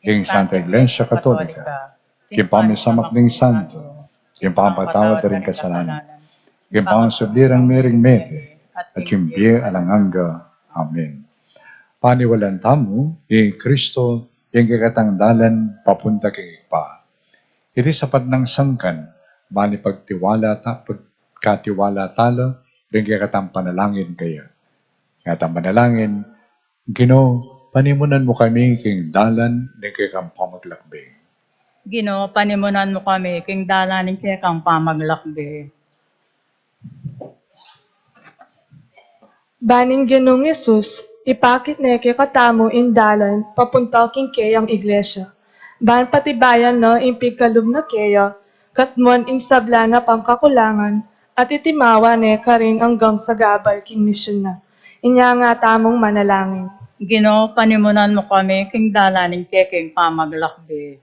king Santa Iglesia Katolika, king pamisamak ding santo, king pampatawad da ring kasalanan, king pangasubli rang mie ring mete, at king bie alang angga. Amen." Paniwalan tamu, i Kristo ing kekatang dalan papunta king Ibpa. Iti sapat nang sangkan, bang ipagtiwala ta, pagkatiwala tala ring kekatang panalangin kaya. Ngatang manalangin, Ginu, panimunan mu kami king dalan ning kekang pamaglakbe. Ginu, panimunan mu kami king dalan ning kekang pamaglakbe. Ban ing Ginung Jesus, ipakit ne kekatamu ing dalan papunta king keyang Iglesia. Ban patibayan na ing pigkalub na keya, katmuan ing sabla na pang kakulangan, at itimawa ne karin anggang sagabal king misyun na. Inya nga tamung manalangin. Ginu, panimunan mu kami king dalan ning kekeng pamaglakbe.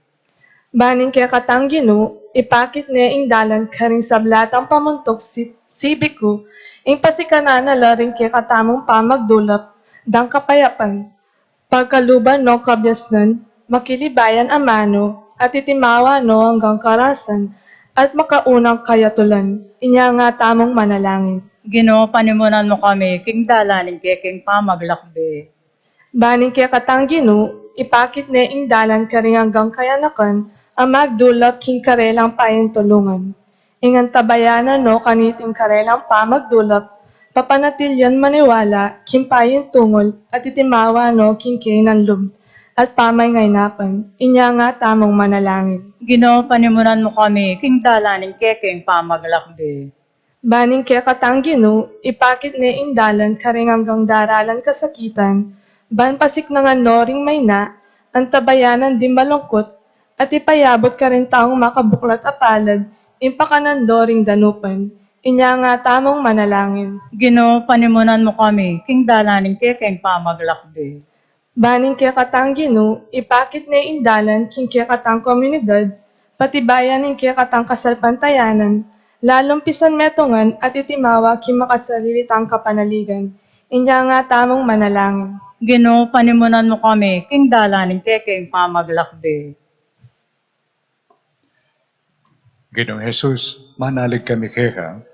Ban ing kekatang Ginu, ipakit ne ing dalan karing sablang pamuntuk si-, sibiku, ing pasikanan na la ring kekatamung pamagdulap dang kapayapan. Pagkaluban no kabiasnan, makilibayan amanu, at itimawa no anggang karasan, at makaunang kayatulan, inya nga tamung manalangin. Ginu, panimunan mu kami king dalan ning kekeng pamaglakbe. Ban ing kekatang Ginu, ipakit ne ing dalan karing anggang kayanakan a magdulap king karelang payintulungan. Ing antabayanan no kaniting karelang pamagdulap, papanatilian maniwala king payintungul at itimawa no king kaynan lub at pamayngainapan, inya nga tamung manalangin. Ginu, panimunan mu kami king dalan ning kekeng pamaglakbe. Ban ing kekatang Ginu, ipakit ne ing dalan karing anggang daralan kasakitan, ban pasiknangan no ring mayna, antabayanan ding malungkut, at ipayabut karing taung makabuklat a palad ing pakanan do ring danupan, inya nga tamung manalangin. Ginu, panimunan mu kami king dalan ning kekeng pamaglakbe. Ban ing kekatang Ginu, ipakit ne ing dalan king kekatang komunidad, patibayan ing kekatang kasalpantayanan, lalung pisan metungan at itimawa king makasarili tang kapanaligan, inya nga tamung manalangin. Ginu, panimunan mu kami king dalan ning kekeng pamaglakbe. Ginung Jesus, manalig kami keka,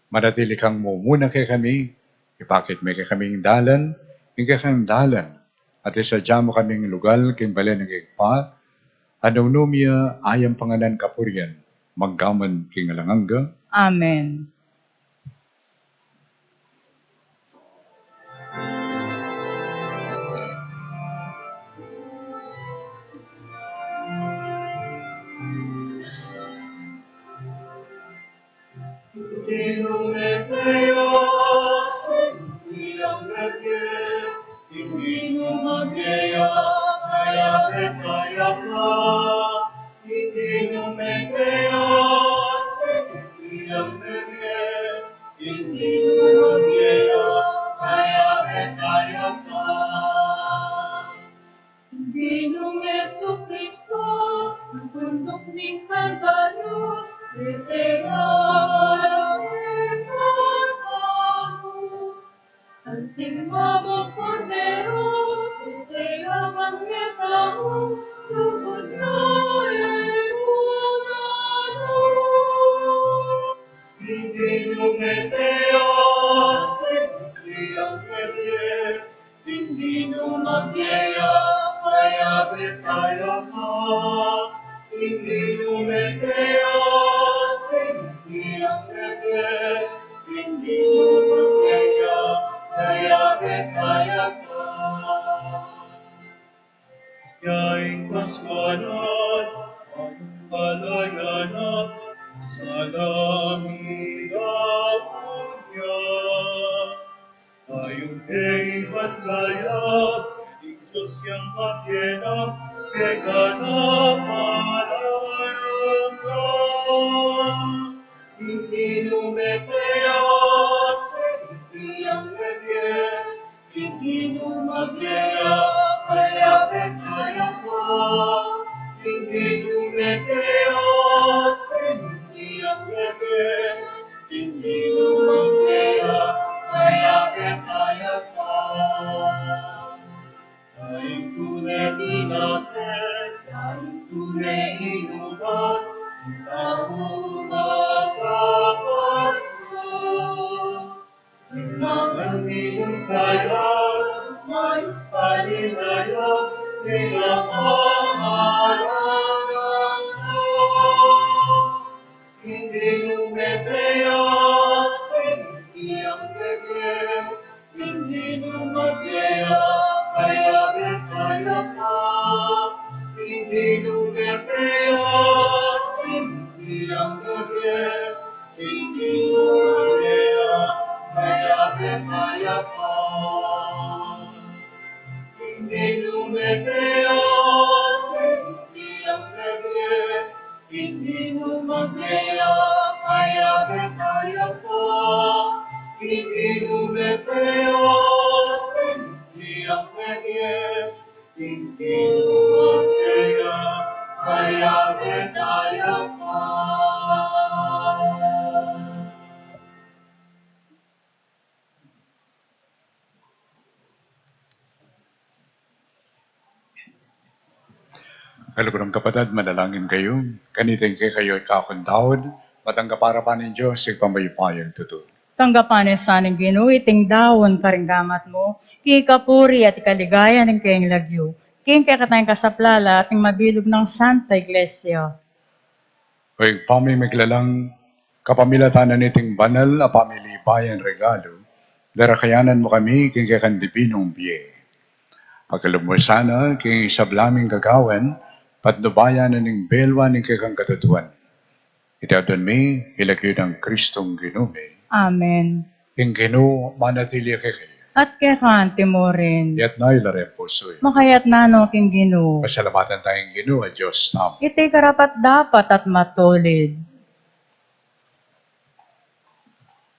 manatili kang mumuna kekami, ipakit me kekami ing dalan, ing kekang dalan, at isadya mu kaming lugal king bale ning Ibpa, a nung nu mia ayang panganan kapurian, manggaman king alang angga. Amen. Ginung Jesucristo, ang bunduk ning Kalbaryo, anting mabang Kordero, ite abang niya tau, lugud na e murano. Indi numete a senti ang pepie, indi numagea kaya betaya ka, indi numete a senti ang pepie, indi numagea kaya betaya ka. Yaing Paskuanan, ang palayanan, sa langit daun ya. Ayun e ibat kaya, ing Dios yang makialam, kekana palayanan. Indi numepeyas, indi yang pepie, indi numagea kaya betaya ka, indi numepeyas, indi yang pepie, indi numagea kaya betaya ka. Daing tune tinapin, daing tune inuman, ing tau magpapasu. Ing mangan minum kaya, mayupayun a linayan, ing pamahalan. Indi numepeyas, indi yang pepie, indi numagea kaya betaya ka, indi numepeyas, indi yang pepie, indi numagea kaya betaya ka. Indi numepeyas, indi yang pepie, indi numagea kaya betaya ka, indi numepeyas, indi yang pepie, Kaluguran kung kapatad, manalangin kayu. Kaniting kekayu ikakung taud, matanggap para pa ning Dios ing pamayupayang tutu. Tanggapan na sa ning Ginu iting daun karing gamat mu, king ikapuri at ikaligaya ning kayang lagyu, king kekatang kasaplalan at ning mabilug nang Santa Iglesia. O Ibpa ming miglalang, kapamilatan na niting banal a pamilibayang regalu, darakayanan mu kami king kekang dibinung bie. Pakalub mu sana king sabla ming gagawan, patnubayan na ning belwa ning kekang katutuan. Iti aduan mi king lagyu nang Kristong Ginu mi. Amen. Ing Ginu manatili kekayu. At keka mu rin. Itas yu la ring pusu yu. Makatas na no king Ginu. Pasalamatan taya ing Ginu a Dios tamu. Iti karapat-dapat at matulid.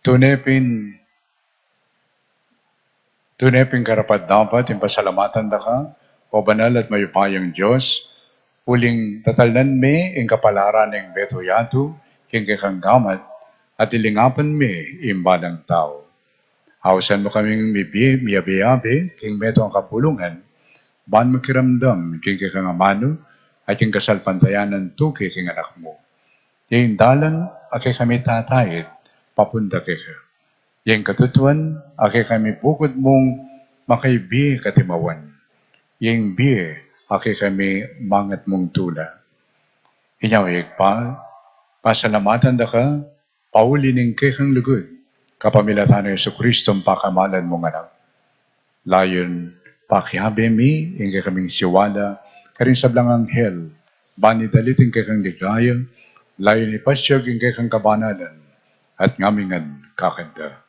Tune pin, tune pin karapat-dapat ing pasalamatan da ka, o banal at mayupayang Dios, uling tatalnan mi ing kapalaran ning metung a yatu king kekang gamat, at ilingapan mi ing balang tau. Ausan mu kaming mibi-, miyabe-yabe king metung a kapulungan, ban makiramdam king kekang amanu at king kasalpantayanan tuki king Anak mu. Ing dalan a kekami tataid papunta keka. Ing katutuan a kekami bukud mung makaibie katimawan. Ing bie a kekami mangat mung tula. Inya, o Ibpa, pasalamatan da ka, pauli ning kekang lugud, kapamilatan nang Jesucristo a pakamalan mung Anak. Layun pakiabe mi ing kekaming siwala karing sablang anghel, ban idalit ing kekang ligaya, layun ipasyag ing kekang kabanalan, at ngamingan kakanta.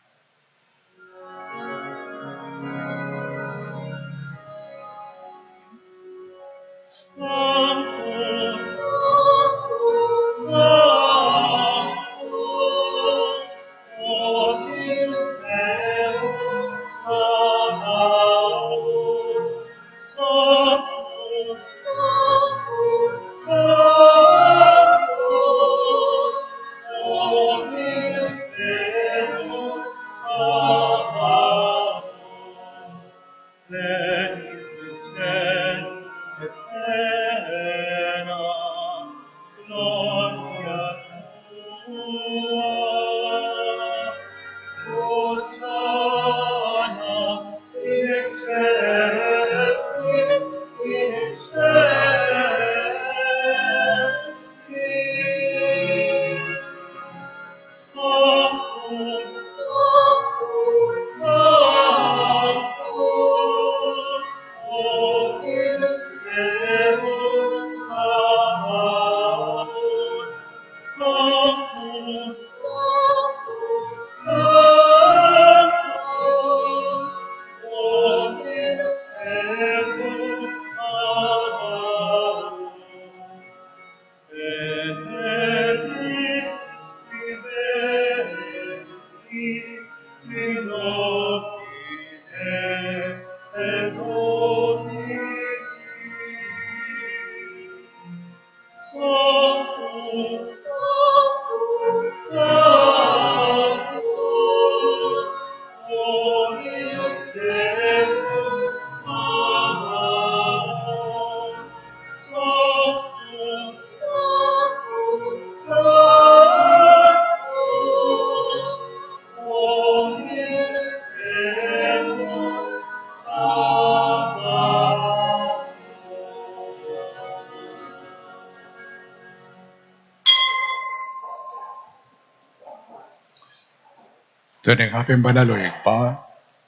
Tune ing Apung Banal, o Ibpa,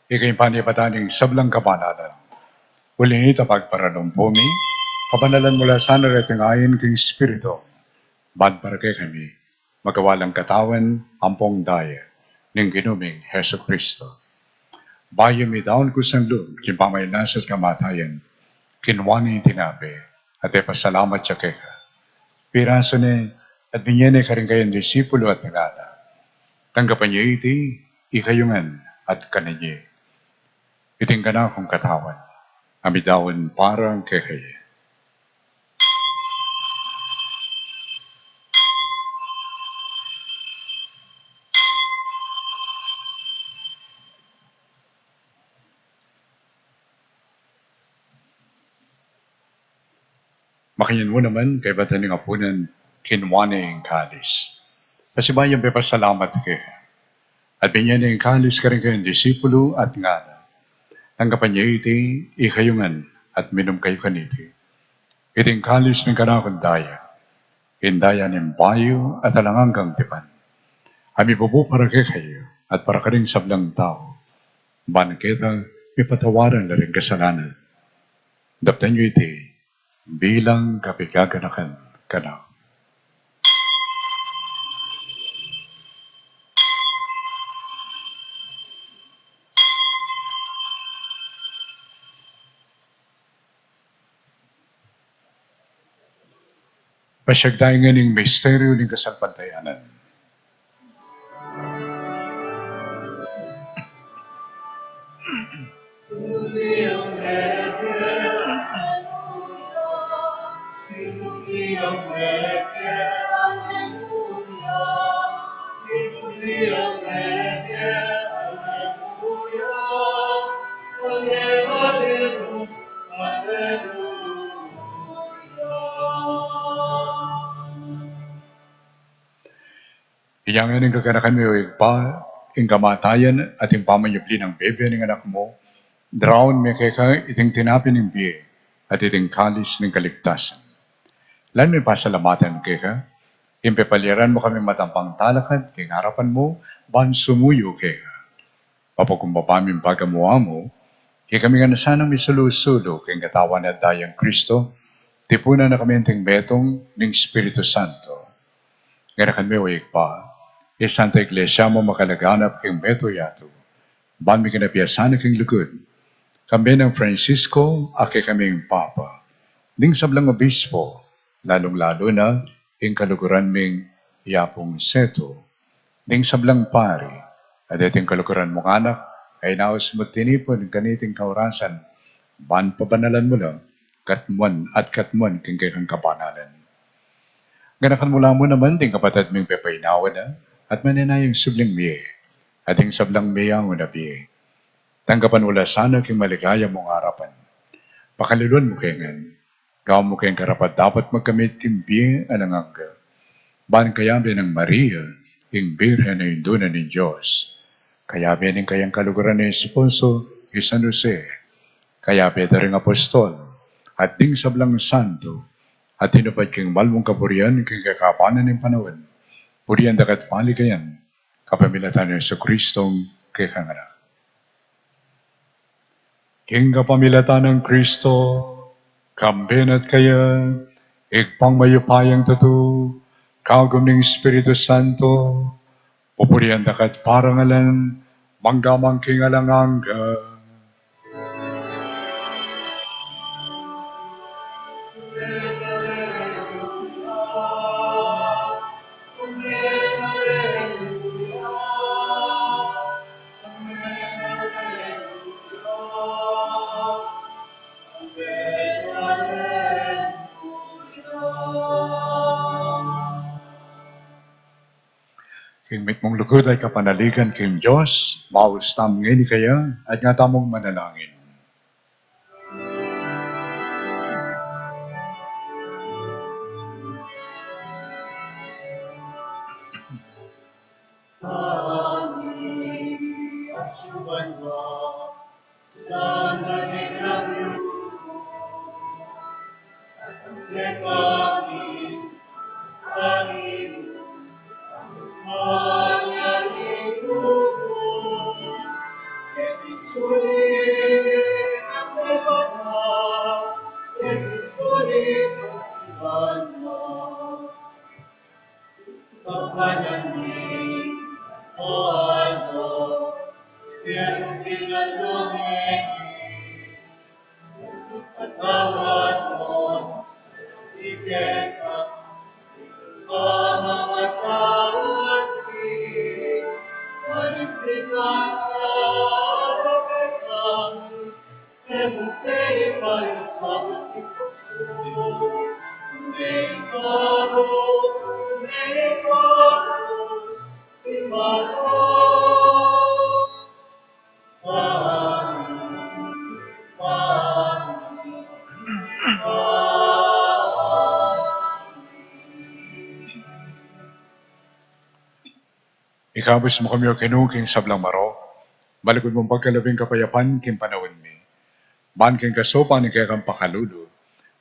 ika ing panibatan ning sablang kabanalan. Uli na nita, pagparalumpu mi, pabanalan mu la sana reting ain king Espiritu, ban para kekami magawa lang katawan ampong daya ning Ginu ming Jesucristo. Bayu midaun kusang lub king pamainasa at kamatayan, kinua ne ing tinape, at ipasalamat ya keka. Pirasu ne, at binye ne karing kayang disipulu at ngana: Tanggapan ye iti, ikayu ngan, at kanan ye. Iti ing kanakung katawan, a midaun para kekayu. Makanyan mu naman, kaybat da ning apunan, kinua ne ing kalis. Pasibayu yang pepasalamat keka, at binie ne ing kalis karing kayang disipulu, at ngana: Tanggapan ye iti, ikayu ngan, at minum kayu kaniti. Iti ing kalis ning kanakung daya, ing daya ning bayu at alang anggang tipan, a mibubu para kekayu at para karing sablang tau, ban keta mipatawaran la ring kasalanan. Daptan yu iti bilang kapaganakan kanaku. Pasiag tamu ngan ing misteryu ning kasalpantayanan. Inya ngeni, kaganakan mi, o Ibpa, ing kamatayan at ing pamanyubli nang bie ning Anak mu, daraun mi keka iting tinape ning bie at iting kalis ning kaligtasan. Lalu mi pasalamatan keka, ing pepaliran mu kaming matampang talakad king arapan mu, ban sumuyu keka. Papakumbaba mi ing pagamu-amu, ikami ngan na sanang misulu-sulu king katawan at dayang Kristo, tipunan na kami anting metung ning Espiritu Santo. Ganakan mi, o Ibpa, ing Santa Iglesia mu makalaganap king mabilug a yatu, ban miging apiasan na king lugud, kambe nang Francisco a kekaming Papa, ding sablang obispo, lalung-lalu na ing kaluguran ming Apung Seto, ding sablang pari, at deting kaluguran mung anak a inaus mu tinipun kaniting kaurasan, ban pabanalan mu la katmuan at katmuan king kekang kabanalan. Ganakan mu la mu naman ding kapatad ming pepainawa na at manenayang subling mie, at ding sablang meangu na bie. Tanggapan mu la sana king maligaya mung arapan. Pakaluluan mu ke ngan, gawan mu keng karapat-dapat magkamit king bie alang angga, ban kayabe nang Maria, ing Birhen a Indu na ning Dios, kayabe ning kayang kaluguran a esposo, i San Jose, kayabe da ring apostol, at ding sablang santo, a tinupad king mal mung kapurian king kekaban ning panaun, purian da ka't paligayan, kapamilatan nang Jesucristong kekang Anak. King kapamilatan nang Kristo, kambe na at kaya, Ibpang mayupayang tutu, kagum ning Espiritu Santo, pupurian da ka't parangalan, mangga man king alang angga. King mitmung lugud at kapanaligan king Dios, maus tamu ngeni kaya, at nga tamung manalangin. Ikabus mu kami, O Ginu, king sablang marok, malugud mung pagkalub ing kapayapan king panaun mi. Ban king kasupan ning kekang pakalulu,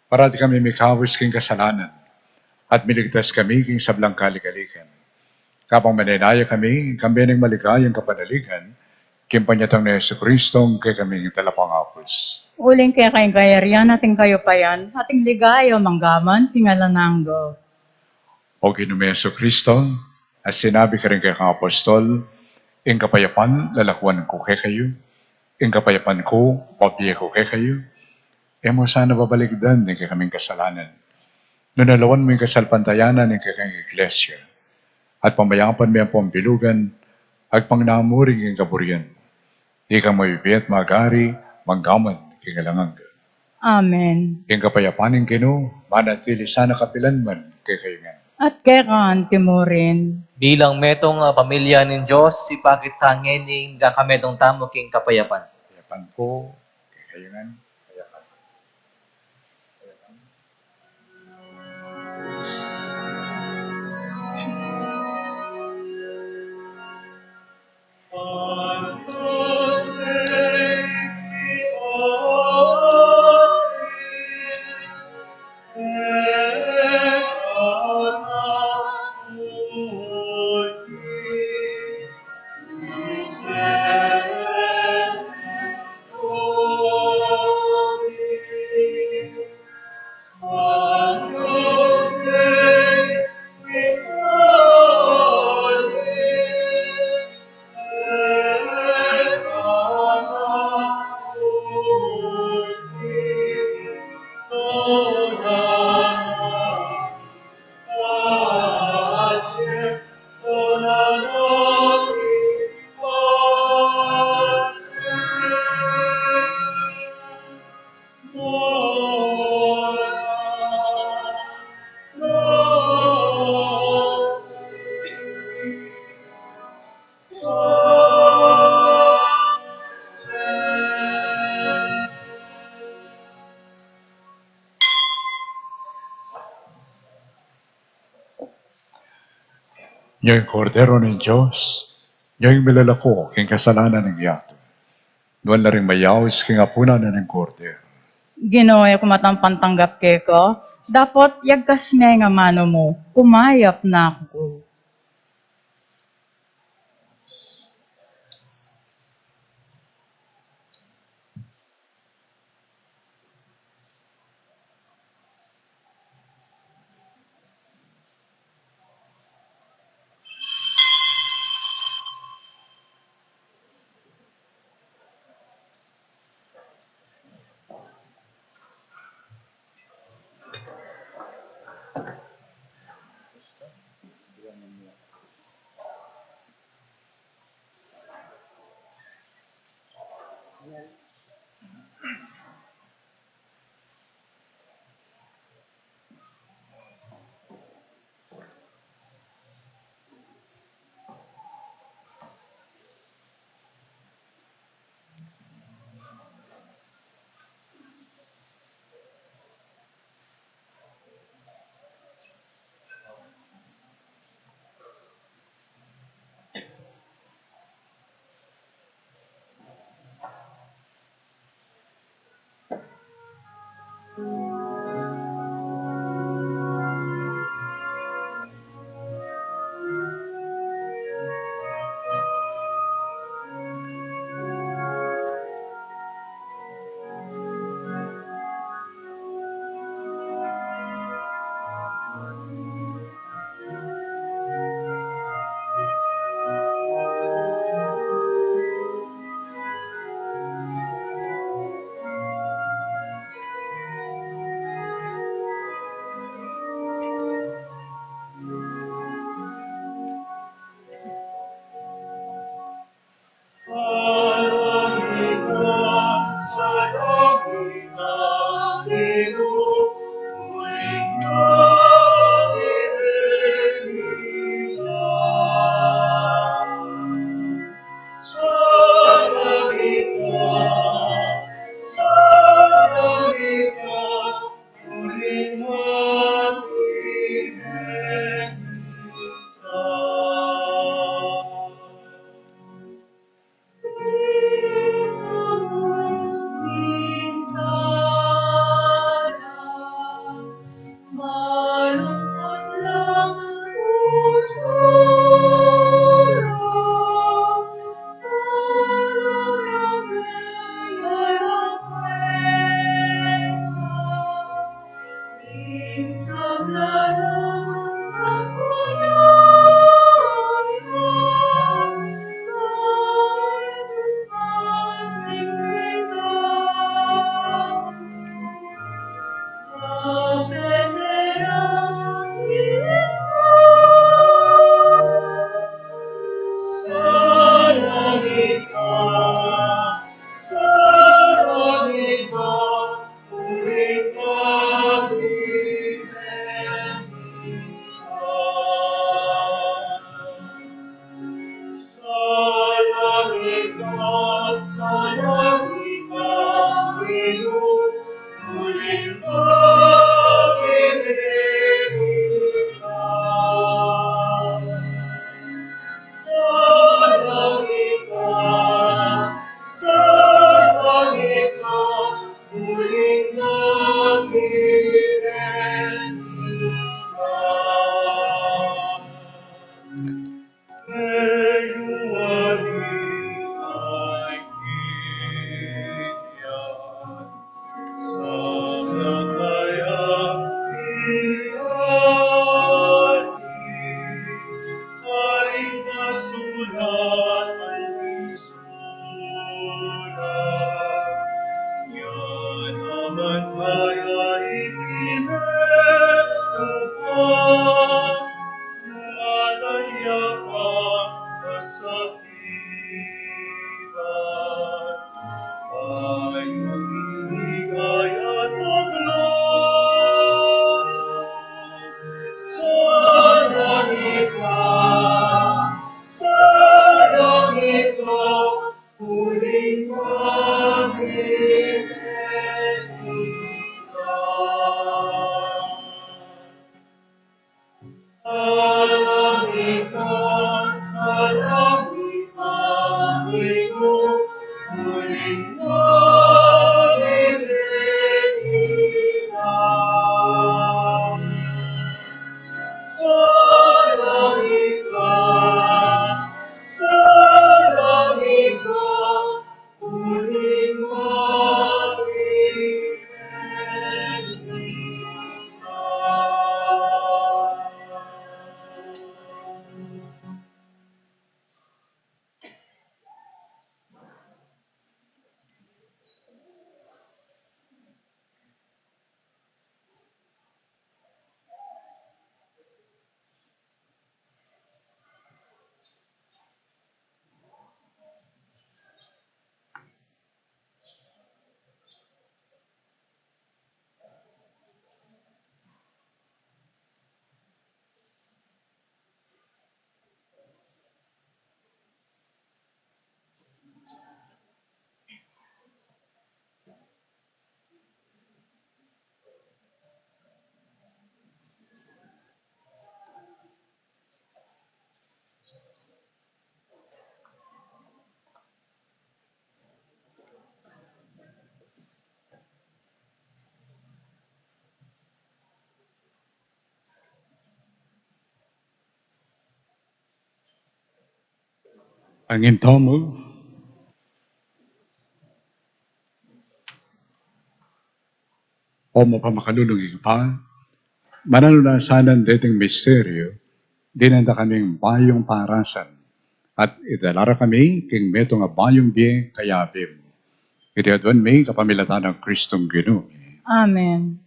parati kami mikabus king kasalanan, at miligtas kami king sablang kaligaligan. Kabang manenaya kami, kambe ning maligayang kapanaligan, king panyatang na Jesucristo, kekaming talapangabus. Uling keka ing kayarian at ing kayupayan, at ing ligaya manggaman king alang angga. O Ginu ming Jesucristo, a sinabi karing kekang apostol, ing kapayapan lalakuan ku kekayu, ing kapayapan ku, bibie ku kekayu, e mu sana babalikdan ing kekaming kasalanan. Nune lawan mu ing kasalpantayanan ning kekang iglesia, at pamayapan me ampong bilugan, agpang na mu ring kaburian. Ika mabibie at magari, manggaman king alang angga. Amen. Ing kapayapan ning Ginu, manatili sana kapilan man kekayu ngan. At keka anti mu rin. Bilang metung a pamilya ning Dios, ipakit ta ngeni ing kakametung tamu king kapayapan. Kapayapan ku kekayu ngan. Kapayapan. Nyo ing Kordero ning Dios, nyo ing milalako king kasalanan ning yatu. Nuan la ring mayaus king apunan na ning Kordero. Ginu, e ku matampang tanggap keka, dapot yagkas me ing amanu mu, kumayap na ku. Salangit ka, salangit ka, uling makinig ka. Salangit ka, salangit ka, uling makinig ka. Salangit ka, salangit ka, uling makinig ka. Angin tamu. O mapamakalulung Ibpa, mananu na sana deting misteryu, dinan da kaming bayung parasan, at idala ra kami king metung a bayung bie kayabe mu. Iti aduan mi kapamilatan nang Kristong Ginu mi. Amen.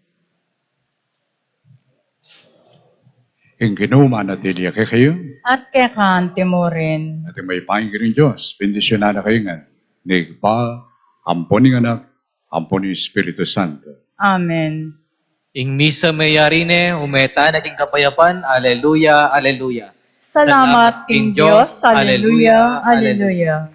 Ing Ginu manatili ya kekayu. At keka mu rin. At ing mayupaya ning Dios, bendisyunan na kayu ngan ning Ibpa, ampon ning Anak, ampon ning Espiritu Santo. Amen. Ing misa meyari ne, ume tana king kapayapan. Aleluya, aleluya. Salamat king Dios. Aleluya, aleluya.